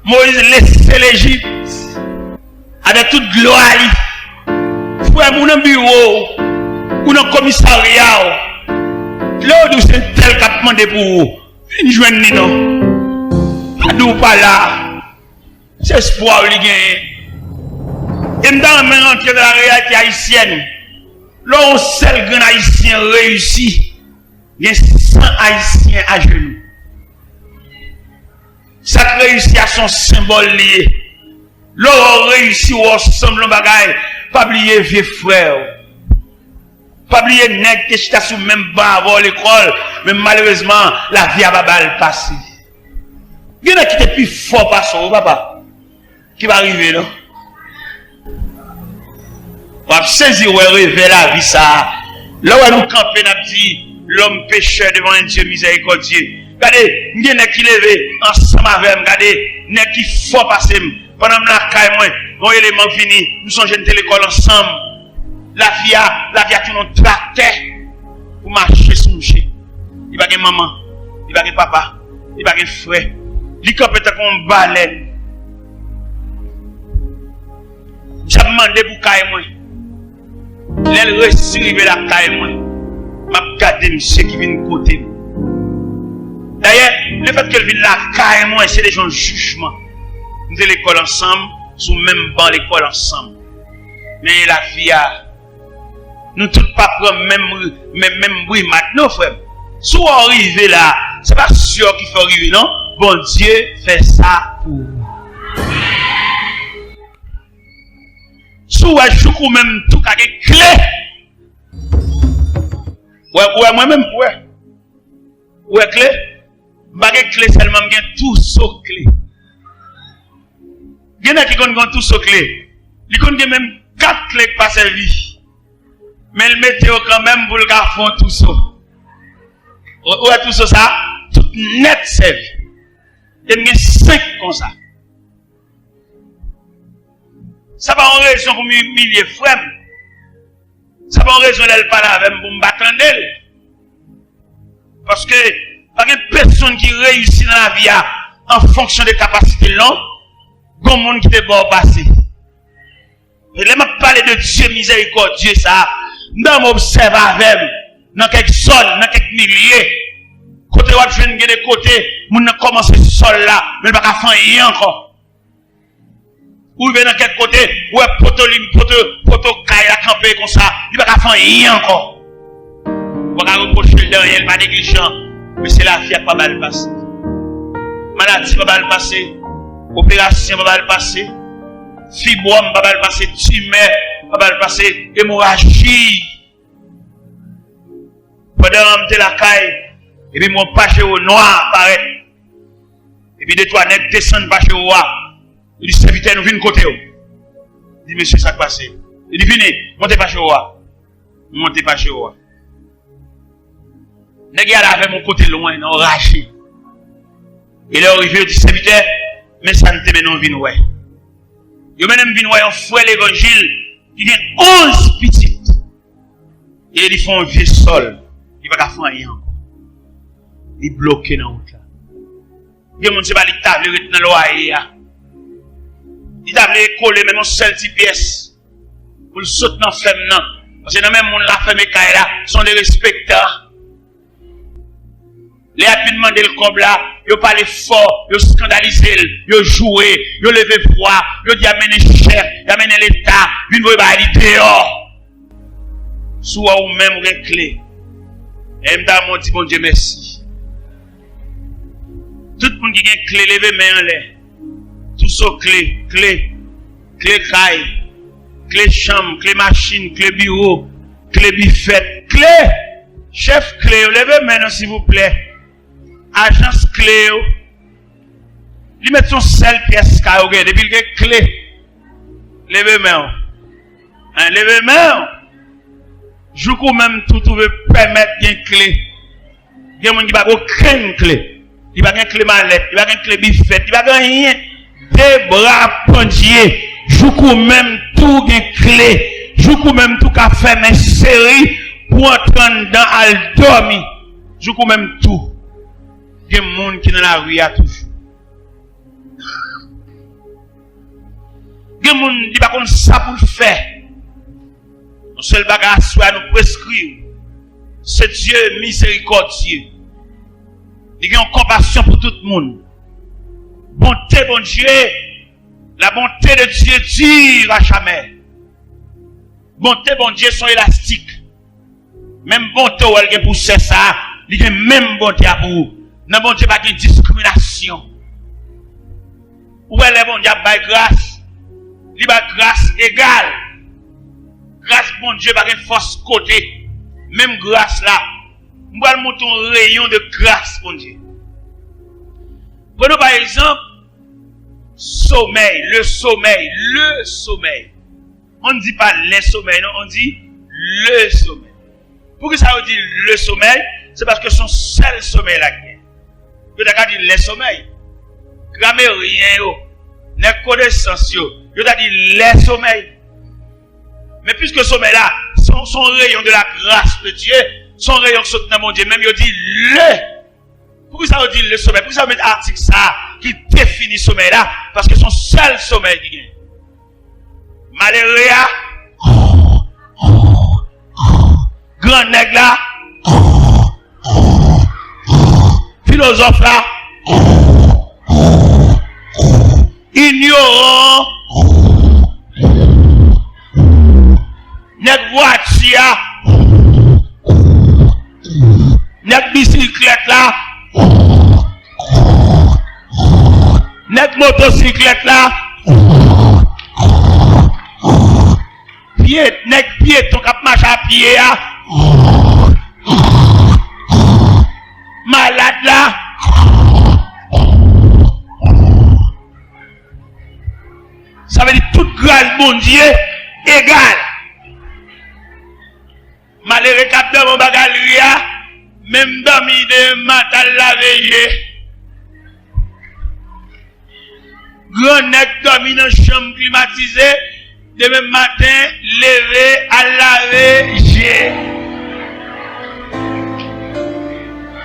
Moyiz lese Lejip avèk tout glwa li. Frè m, ou nan biwo w, ou nan komisarya w, lè yo di w se entèl k ap mande pou ou, vin jwenn li non. Pa di w pa la. Se espwa w li genyen. E m ta renmen rantre nan la reyalite ayisyèn. Lè yon sèl grenn ayisyen reyisi, gen san ayisyen ajenou. Sa k reyisi a se yon senbòl li ye. Lè w wè w reyisi, w wè w sanble yon bagay, pa bliye vye frè w. Pa bliye nèg te chita sou menm ban avè w lekòl, men malerezman, lavi a pa ba l pase. Gen nèg ki te pi fò pase w, papa, ki pa rive non. W ap sezi wè revè lavi sa a. Lè w wè nou kanpe, n ap di, L'homme pécheur devant un Dieu miséricordieux. Gade, m gen nèg ki leve ansanm avè m, gade, nèg ki fò pase m. Pandan m lakay mwen, yon eleman vini, m sonje n te lekòl ansanm. Lavi a, lavi a tounen yon traktè pou mache sou mouche. Li pa gen manman, li pa gen papa, li pa gen frè. Li kanpe tankou yon balèn. Djab mande pou kay mwen. Lè l resi rive lakay mwen, m ap gade misye ki vin kote m. Dayè, lefètke l vin lakay mwen, se deja yon jijman. Nou te lekòl ansanm, sou menm ban lekòl ansanm. Men lavi a, nou tout pa pran menm, menm, menm brimad, non, frè m. Si w rive la, se pa sè w ki fè w rive, non. Bondye fè sa pou ou. Si w wè jouk ou menm tou ka gen kle. Ou wè, ou wè mwen menm, ou wè. Ou wè kle? M pa gen kle sèlman, m gen touso kle. Gen nèg ki konn gen touso kle. Li konn gen menm kat kle k pa sèvi. Men l mete yo kanmenm pou l ka fè yon touso. Ou, ou wè touso sa? Tout nèt sèvi. E m gen senk konsa. Sa pa yon rezon pou m imilye frè m. Sa pa yon rezon lè l pale avè m pou m pa tande l. Paske pa gen pèsonn ki reyisi nan lavi a an fonksyon de kapasite l non. Gon moun ki te ba w pase. E lè m ap pale de Dye mizèrikòdye sa a, m ta renmen obsève avè m nan kèk zòn, nan kèk milye, kote w ap jwenn gen de kote moun nan kòmanse sòl la, men l pa ka fè anyen ankò. Ou rive nan kèk kote, ou wè poto lin, poto, poto kay la kanpe konsa, li pa ka fè anyen ankò. Ou pa ka repwoche l de anyen, li pa neglijan, men se lavi a k pa ba l pase. Maladi pa ba l pase, operasyon pa ba l pase, fibwòm pa ba l pase, timè pa ba l pase, emoraji. Pandan m te lakay, Epi m wè yon pajero nwa parèt. Epi de twa nèg desann pajero a. Yo di, "Sèvitè, nou vin kote w." Li di, "Mesye, sa k pase?" Li di, "Vini, monte pajero a." M monte pajero a. Nèg yo ale avè m yon kote lwen, nan yon raje. E lè yo rive, yo di, "Sèvitè, men sa n te mennen w vin wè." Yo mennen m vin wè yon frè levanjil ki gen onz pitit. E li fè yon vye sòl. Li pa ka fè anyen ankò. Li bloke nan wout la. Gen moun se pa li ki ta vle ret nan lwaye a. Li ta vle kole menm yon sèl ti pyès pou l sot nan fèm nan. Paske nan men moun la fèmen kay la, se yon derespektan. Lè y ap vin mande l kòb la, yo pale fò, yo eskandalize l, yo joure, yo leve vwa, yo di y ap mennen chèf, y ap mennen leta, vin voye bagay li deyò. Si w wè ou menm ou gen kle, e m ta renmen w di Bondye mèsi. Tout moun ki gen kle, leve men anlè. Touso kle, kle, kle kay, kle chanm, kle machin, kle biwo, kle bifèt, kle! Chèf kle yo, leve men nou, silvouplè. Ajans kle yo. Li met yon sèl pyès ka yo gen. Depi l gen kle, leve men w. Hein, leve men w. Jouk ou menm tou twouve pèmèt gen kle. Gen moun ki pa gen okenn kle. Li pa gen kle malèt, li pa gen kle bifèt, li pa gen anyen. De bra Bondye. Jouk ou menm tou gen kle. Jouk ou menm tou ka fèmen seri pou antre anndan al dòmi. Jouk ou menm tou. Gen moun ki nan lari a toujou. Gen moun, li pa konn sa pou l fè. Yon sèl bagay aswè a nou preskri w. Se Dye mizerikòdye. Li gen yon konpasyon pou tout moun. Bonte Bondye, la bonté de Dieu dure à jamais. Bonte Bondye se yon elastik. Menm bonte w wè l gen pou sè sa a, li gen menm bonte a pou ou. Nan Bondye pa gen diskriminasyon. Ou wè lè Bondye ap bay gras, li bay gras egal. Gras Bondye pa gen fòs kote. Menm gras la, m pral montre yon reyon de gras Bondye. Prenons par exemple sommeil, le sommeil, le sommeil. On ne dit pas les sommeils, non, on dit le sommeil. Poukisa yo di le sommeil? Se paske se yon sèl somèy la gen. Yo ta ka di lè somèy. Grameryen yo, nèg konesans yo, yo ta di lè somèy. Men piske somèy la, se yon, se yon reyon de la grâce de Dieu, se yon reyon ki sot nan Bondye menm, yo di le. Poukisa yo di le somèy? Poukisa yo met atik sa a ki defini somèy la? Paske se yon sèl somèy ki gen. Malere a, gran nèg la, filozòf la, inyoran, nèg vwati a, nèg bisiklèt la, nèg motosiklèt la, pye, nèg pyeton k ap mache a pye a, malad la. Sa vle di tout gras Bondye egal. Malere k ap dòmi anba galri a, menm dòmi demen maten al lave je. Gran nèg dòmi nan chanm klimatize, demen maten leve al lave je.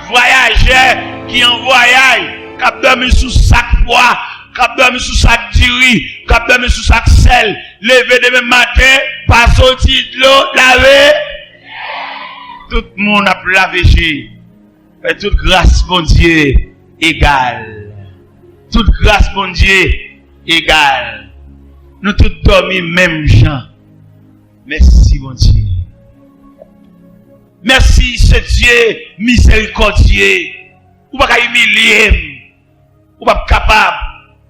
Vwayajè ki an vwayaj, k ap dòmi sou sak pwa, k ap dòmi sou sak diri, k ap dòmi sou sak sèl, leve demen maten, pa soti dlo, lave. Tout moun ap lave je. Fè tout gras Bondye egal. Tout gras Bondye egal. Nou tout dòmi menm jan. Mèsi Bondye. Mèsi se Dye mizerikòdye. Ou pa ka imilye m. Ou p ap kapab.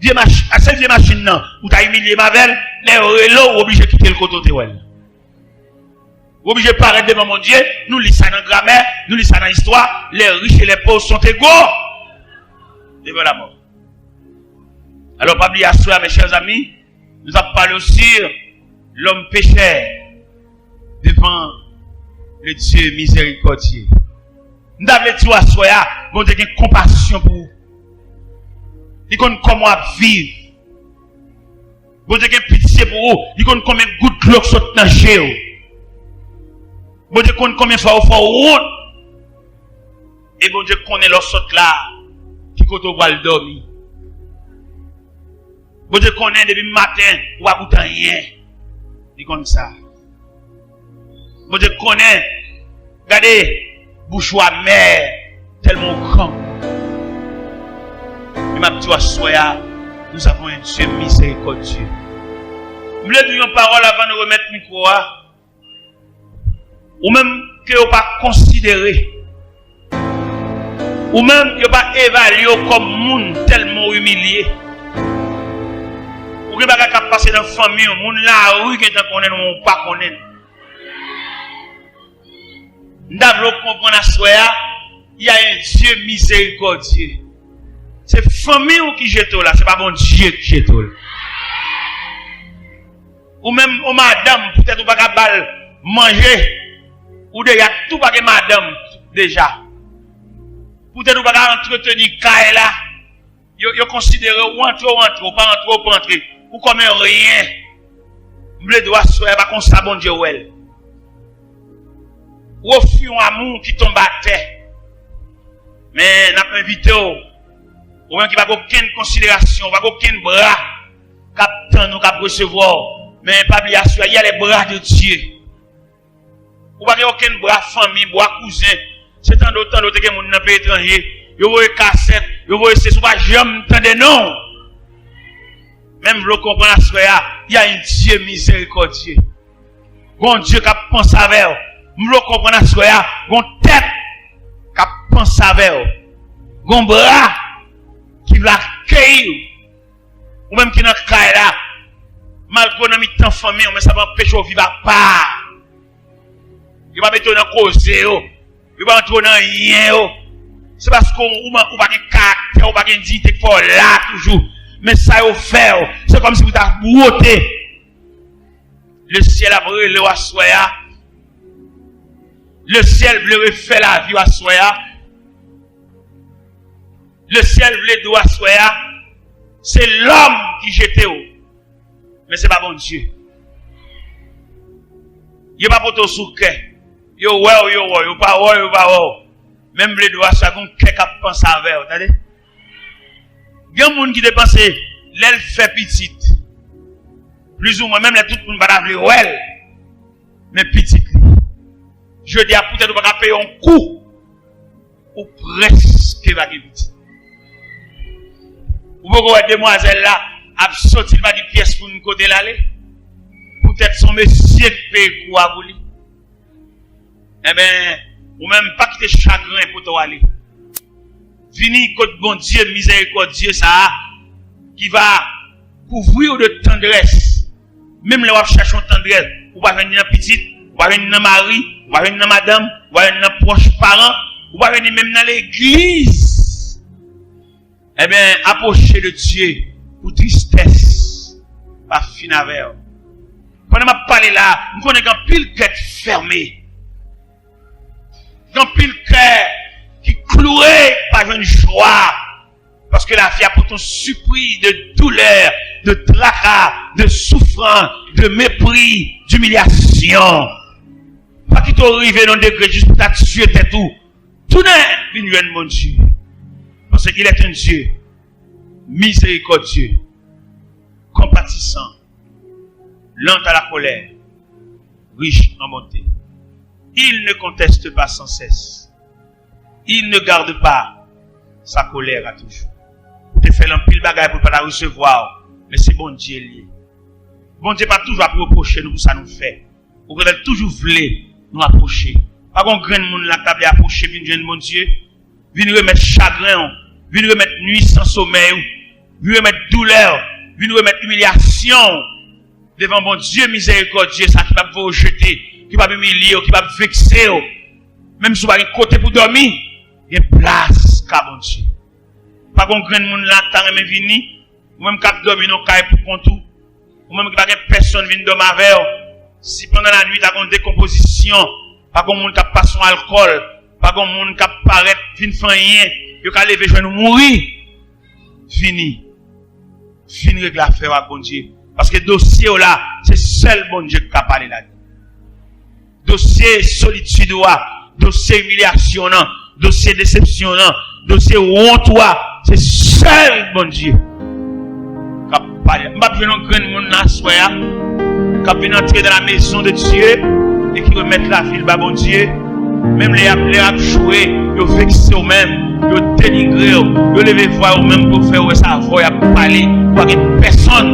Vye mach-, a se vye machin nan, ou ta imilye m avè l, lè yo rele w, ou oblije kite l kote w te wè l. Ou oblije parèt devan Bondye, nou li sa nan gramè, nou li sa nan istwa, les riches et les pauvres sont égaux devant la mort. Alò, pa bliye aswè a, mes chers amis, nou t ap pale sur l'homme pécheur devant le Dieu miséricordieux. M ta vle di w aswè a, Bondye gen konpasyon pou ou. Li konn kòman w ap viv. Bondye gen pitye pou ou. Li konn konbyen gout dlo k sot nan je w. Bondye konn konbyen fwa ou fè w wont. E Bondye konnen lè w sot la, ki kote w pral dòmi. Bondye konnen depi maten, ou pa goute anyen. Li konn sa. Bondye konnen, gade, bouch ou amè, tèlman ou gran. E m ap di w aswè a, nous avons un Dieu miséricordieux. M vle di w yon pawòl avan nou remèt mikwo a. Ou menm ke yo pa konsidere. Ou menm, yo pa evalye w kòm moun tèlman w imilye. Ou gen bagay k ap pase nan fanmi w, moun lari gentan konnen l, ou pa konnen l. M ta vle w konprann aswè a, y a un Dieu miséricordieux. Se fanmi w ki jete w la, se pa Bondye ki jete w la. Ou menm, ou madanm, poutèt ou pa ka ba l manje, ou deja tou pa gen madanm deja. Poutèt ou pa ka antreteni kay la, yo, yo konsidere w antre, w antre, w pa antre, w pa antre. Ou kòm yon ryen. M vle di w aswè a, pa konsa Bondye wè l. Ou ofri yon amou ki tonbe atè. Men, n ap envite w, ou menm ki pa gen okenn konsiderasyon, ou pa gen okenn bra k ap tann ou, k ap resevwa w. Men, pa bliye aswè a, il y a les bras de Dieu. Ou pa gen okenn bra fanmi, bra kouzen. Se tande w, tande w te gen moun nan peyi etranje. Yo voye kasèt, yo voye sesi, ou pa janm tande non. Men m vle w konprann aswè a, y a un Dieu miséricordieux. Gon Dye k ap panse avè w. M vle w konprann aswè a, gon tèt k ap panse avè w. Gon bra ki vle akeyi w. Ou menm ki nan kay la, malgre w nan mitan fanmi w, men sa pa anpeche w viv apa. Yo pa mete w nan koze yo. Yo pa antre w nan anyen yo. Se paske w, ou, ou pa gen karaktè, ou pa gen diyite k fè w la toujou. Men sa yo fè w, se kòmsi pou ta bwote. Lesyèl ap rele w aswè a. Lesyèl vle refè lavi w aswè a. Lesyèl vle di w aswè a, se lòm ki jete w. Men se pa Bondye. Yo pa pote w sou kè. Yo wè w, yo wè w. Yo pa wè w, yo pa wè w. Men m vle di w aswè a, gon kè k ap panse avè w, tande. Gen moun ki te panse, lè l fè pitit, plizoumwen, menm lè tout moun pa ta vle wè l, men pitit li. Jodi a, poutèt ou pa ka peye yon kou, ou prèske pa gen pitit. Ou poko wè demwazèl la ap soti, li pa gen pyès moun kote l ale. Poutèt se yon mesye k peye kou a pou li. Enben, ou menm pa kite chagren pote w ale. Vini kot Bondye mizerikòdye sa a, ki va kouvri w de tandrès. Menm lè w ap chache yon tandrès, ou pa jwenn li nan pitit, ou pa jwenn li nan mari, ou pa jwenn li nan madanm, ou pa jwenn li nan pwòch paran, ou pa jwenn li menm nan legliz. Enben, apwoche de Dye pou tristès pa fin avè w. Pandan m ap pale la, m konnen gen anpil kè k fèmen. Gen anpil kè ki kloure, pa jwenn jwa. Paske lavi a pran yon sipri de doulè, de traka, de soufrans, de mepri, dimilyasyon. Pa kite w rive nan yon degre jis pou ta tiye tèt ou. Tounen vin jwenn Bondye. Paske il est un Dieu miséricordieux, compatissant, lent à la colère, riche en bonté. Il ne conteste pas sans cesse. Il ne garde pas sa colère à toujours. Ou te fè l anpil bagay pou l pa ta resevwa w, men se Bondye l ye. Bondye pa toujou ap repwoche nou pou sa nou fè. Okontrè, l toujou vle nou apwoche. Pa gon grenn moun la k ta vle apwoche vin jwenn Bondye, vin remèt chagren w, vin remèt nwi san somèy ou, vin remèt doulè w, vin remèt imilyasyon w devan Bondye mizerikòdye sa ki p ap voye w jete, ki p ap imilye w, ki p ap vekse w, menm si w pa gen kote pou dòmi, gen plas ka Bondye. Pa gen yon grenn moun la k ta renmen vini, ou menm k ap dòmi nan kay pou kont ou, ou menm ki pa gen pèsonn vin dòmi avè w, si pandan lannuit a gen yon dekonpozisyon, pa gen moun k ap pase yon alkòl, pa gen moun k ap parèt vin fè anyen, yo ka leve jwenn ou mouri, vini. Vin regle afè w ak Bondye. Paske dosye w la, se sèl Bondye k ka pale ladan. Dosye solitid ou a, dosye imilyasyon w lan, dosye desepsyon w lan, dosye wont ou a, se sèl Bondye k ap pale. M p ap jwenn yon grenn moun nan aswè a k ap vin antre dans la maison de Dieu e ki remèt lavi l ba Bondye. Menm lè y ap, lè y ap joure, yo vekse w menm, yo denigre w, yo leve vwa yo menm pou fè w wè se avè w y ap pale. Pa gen pèsonn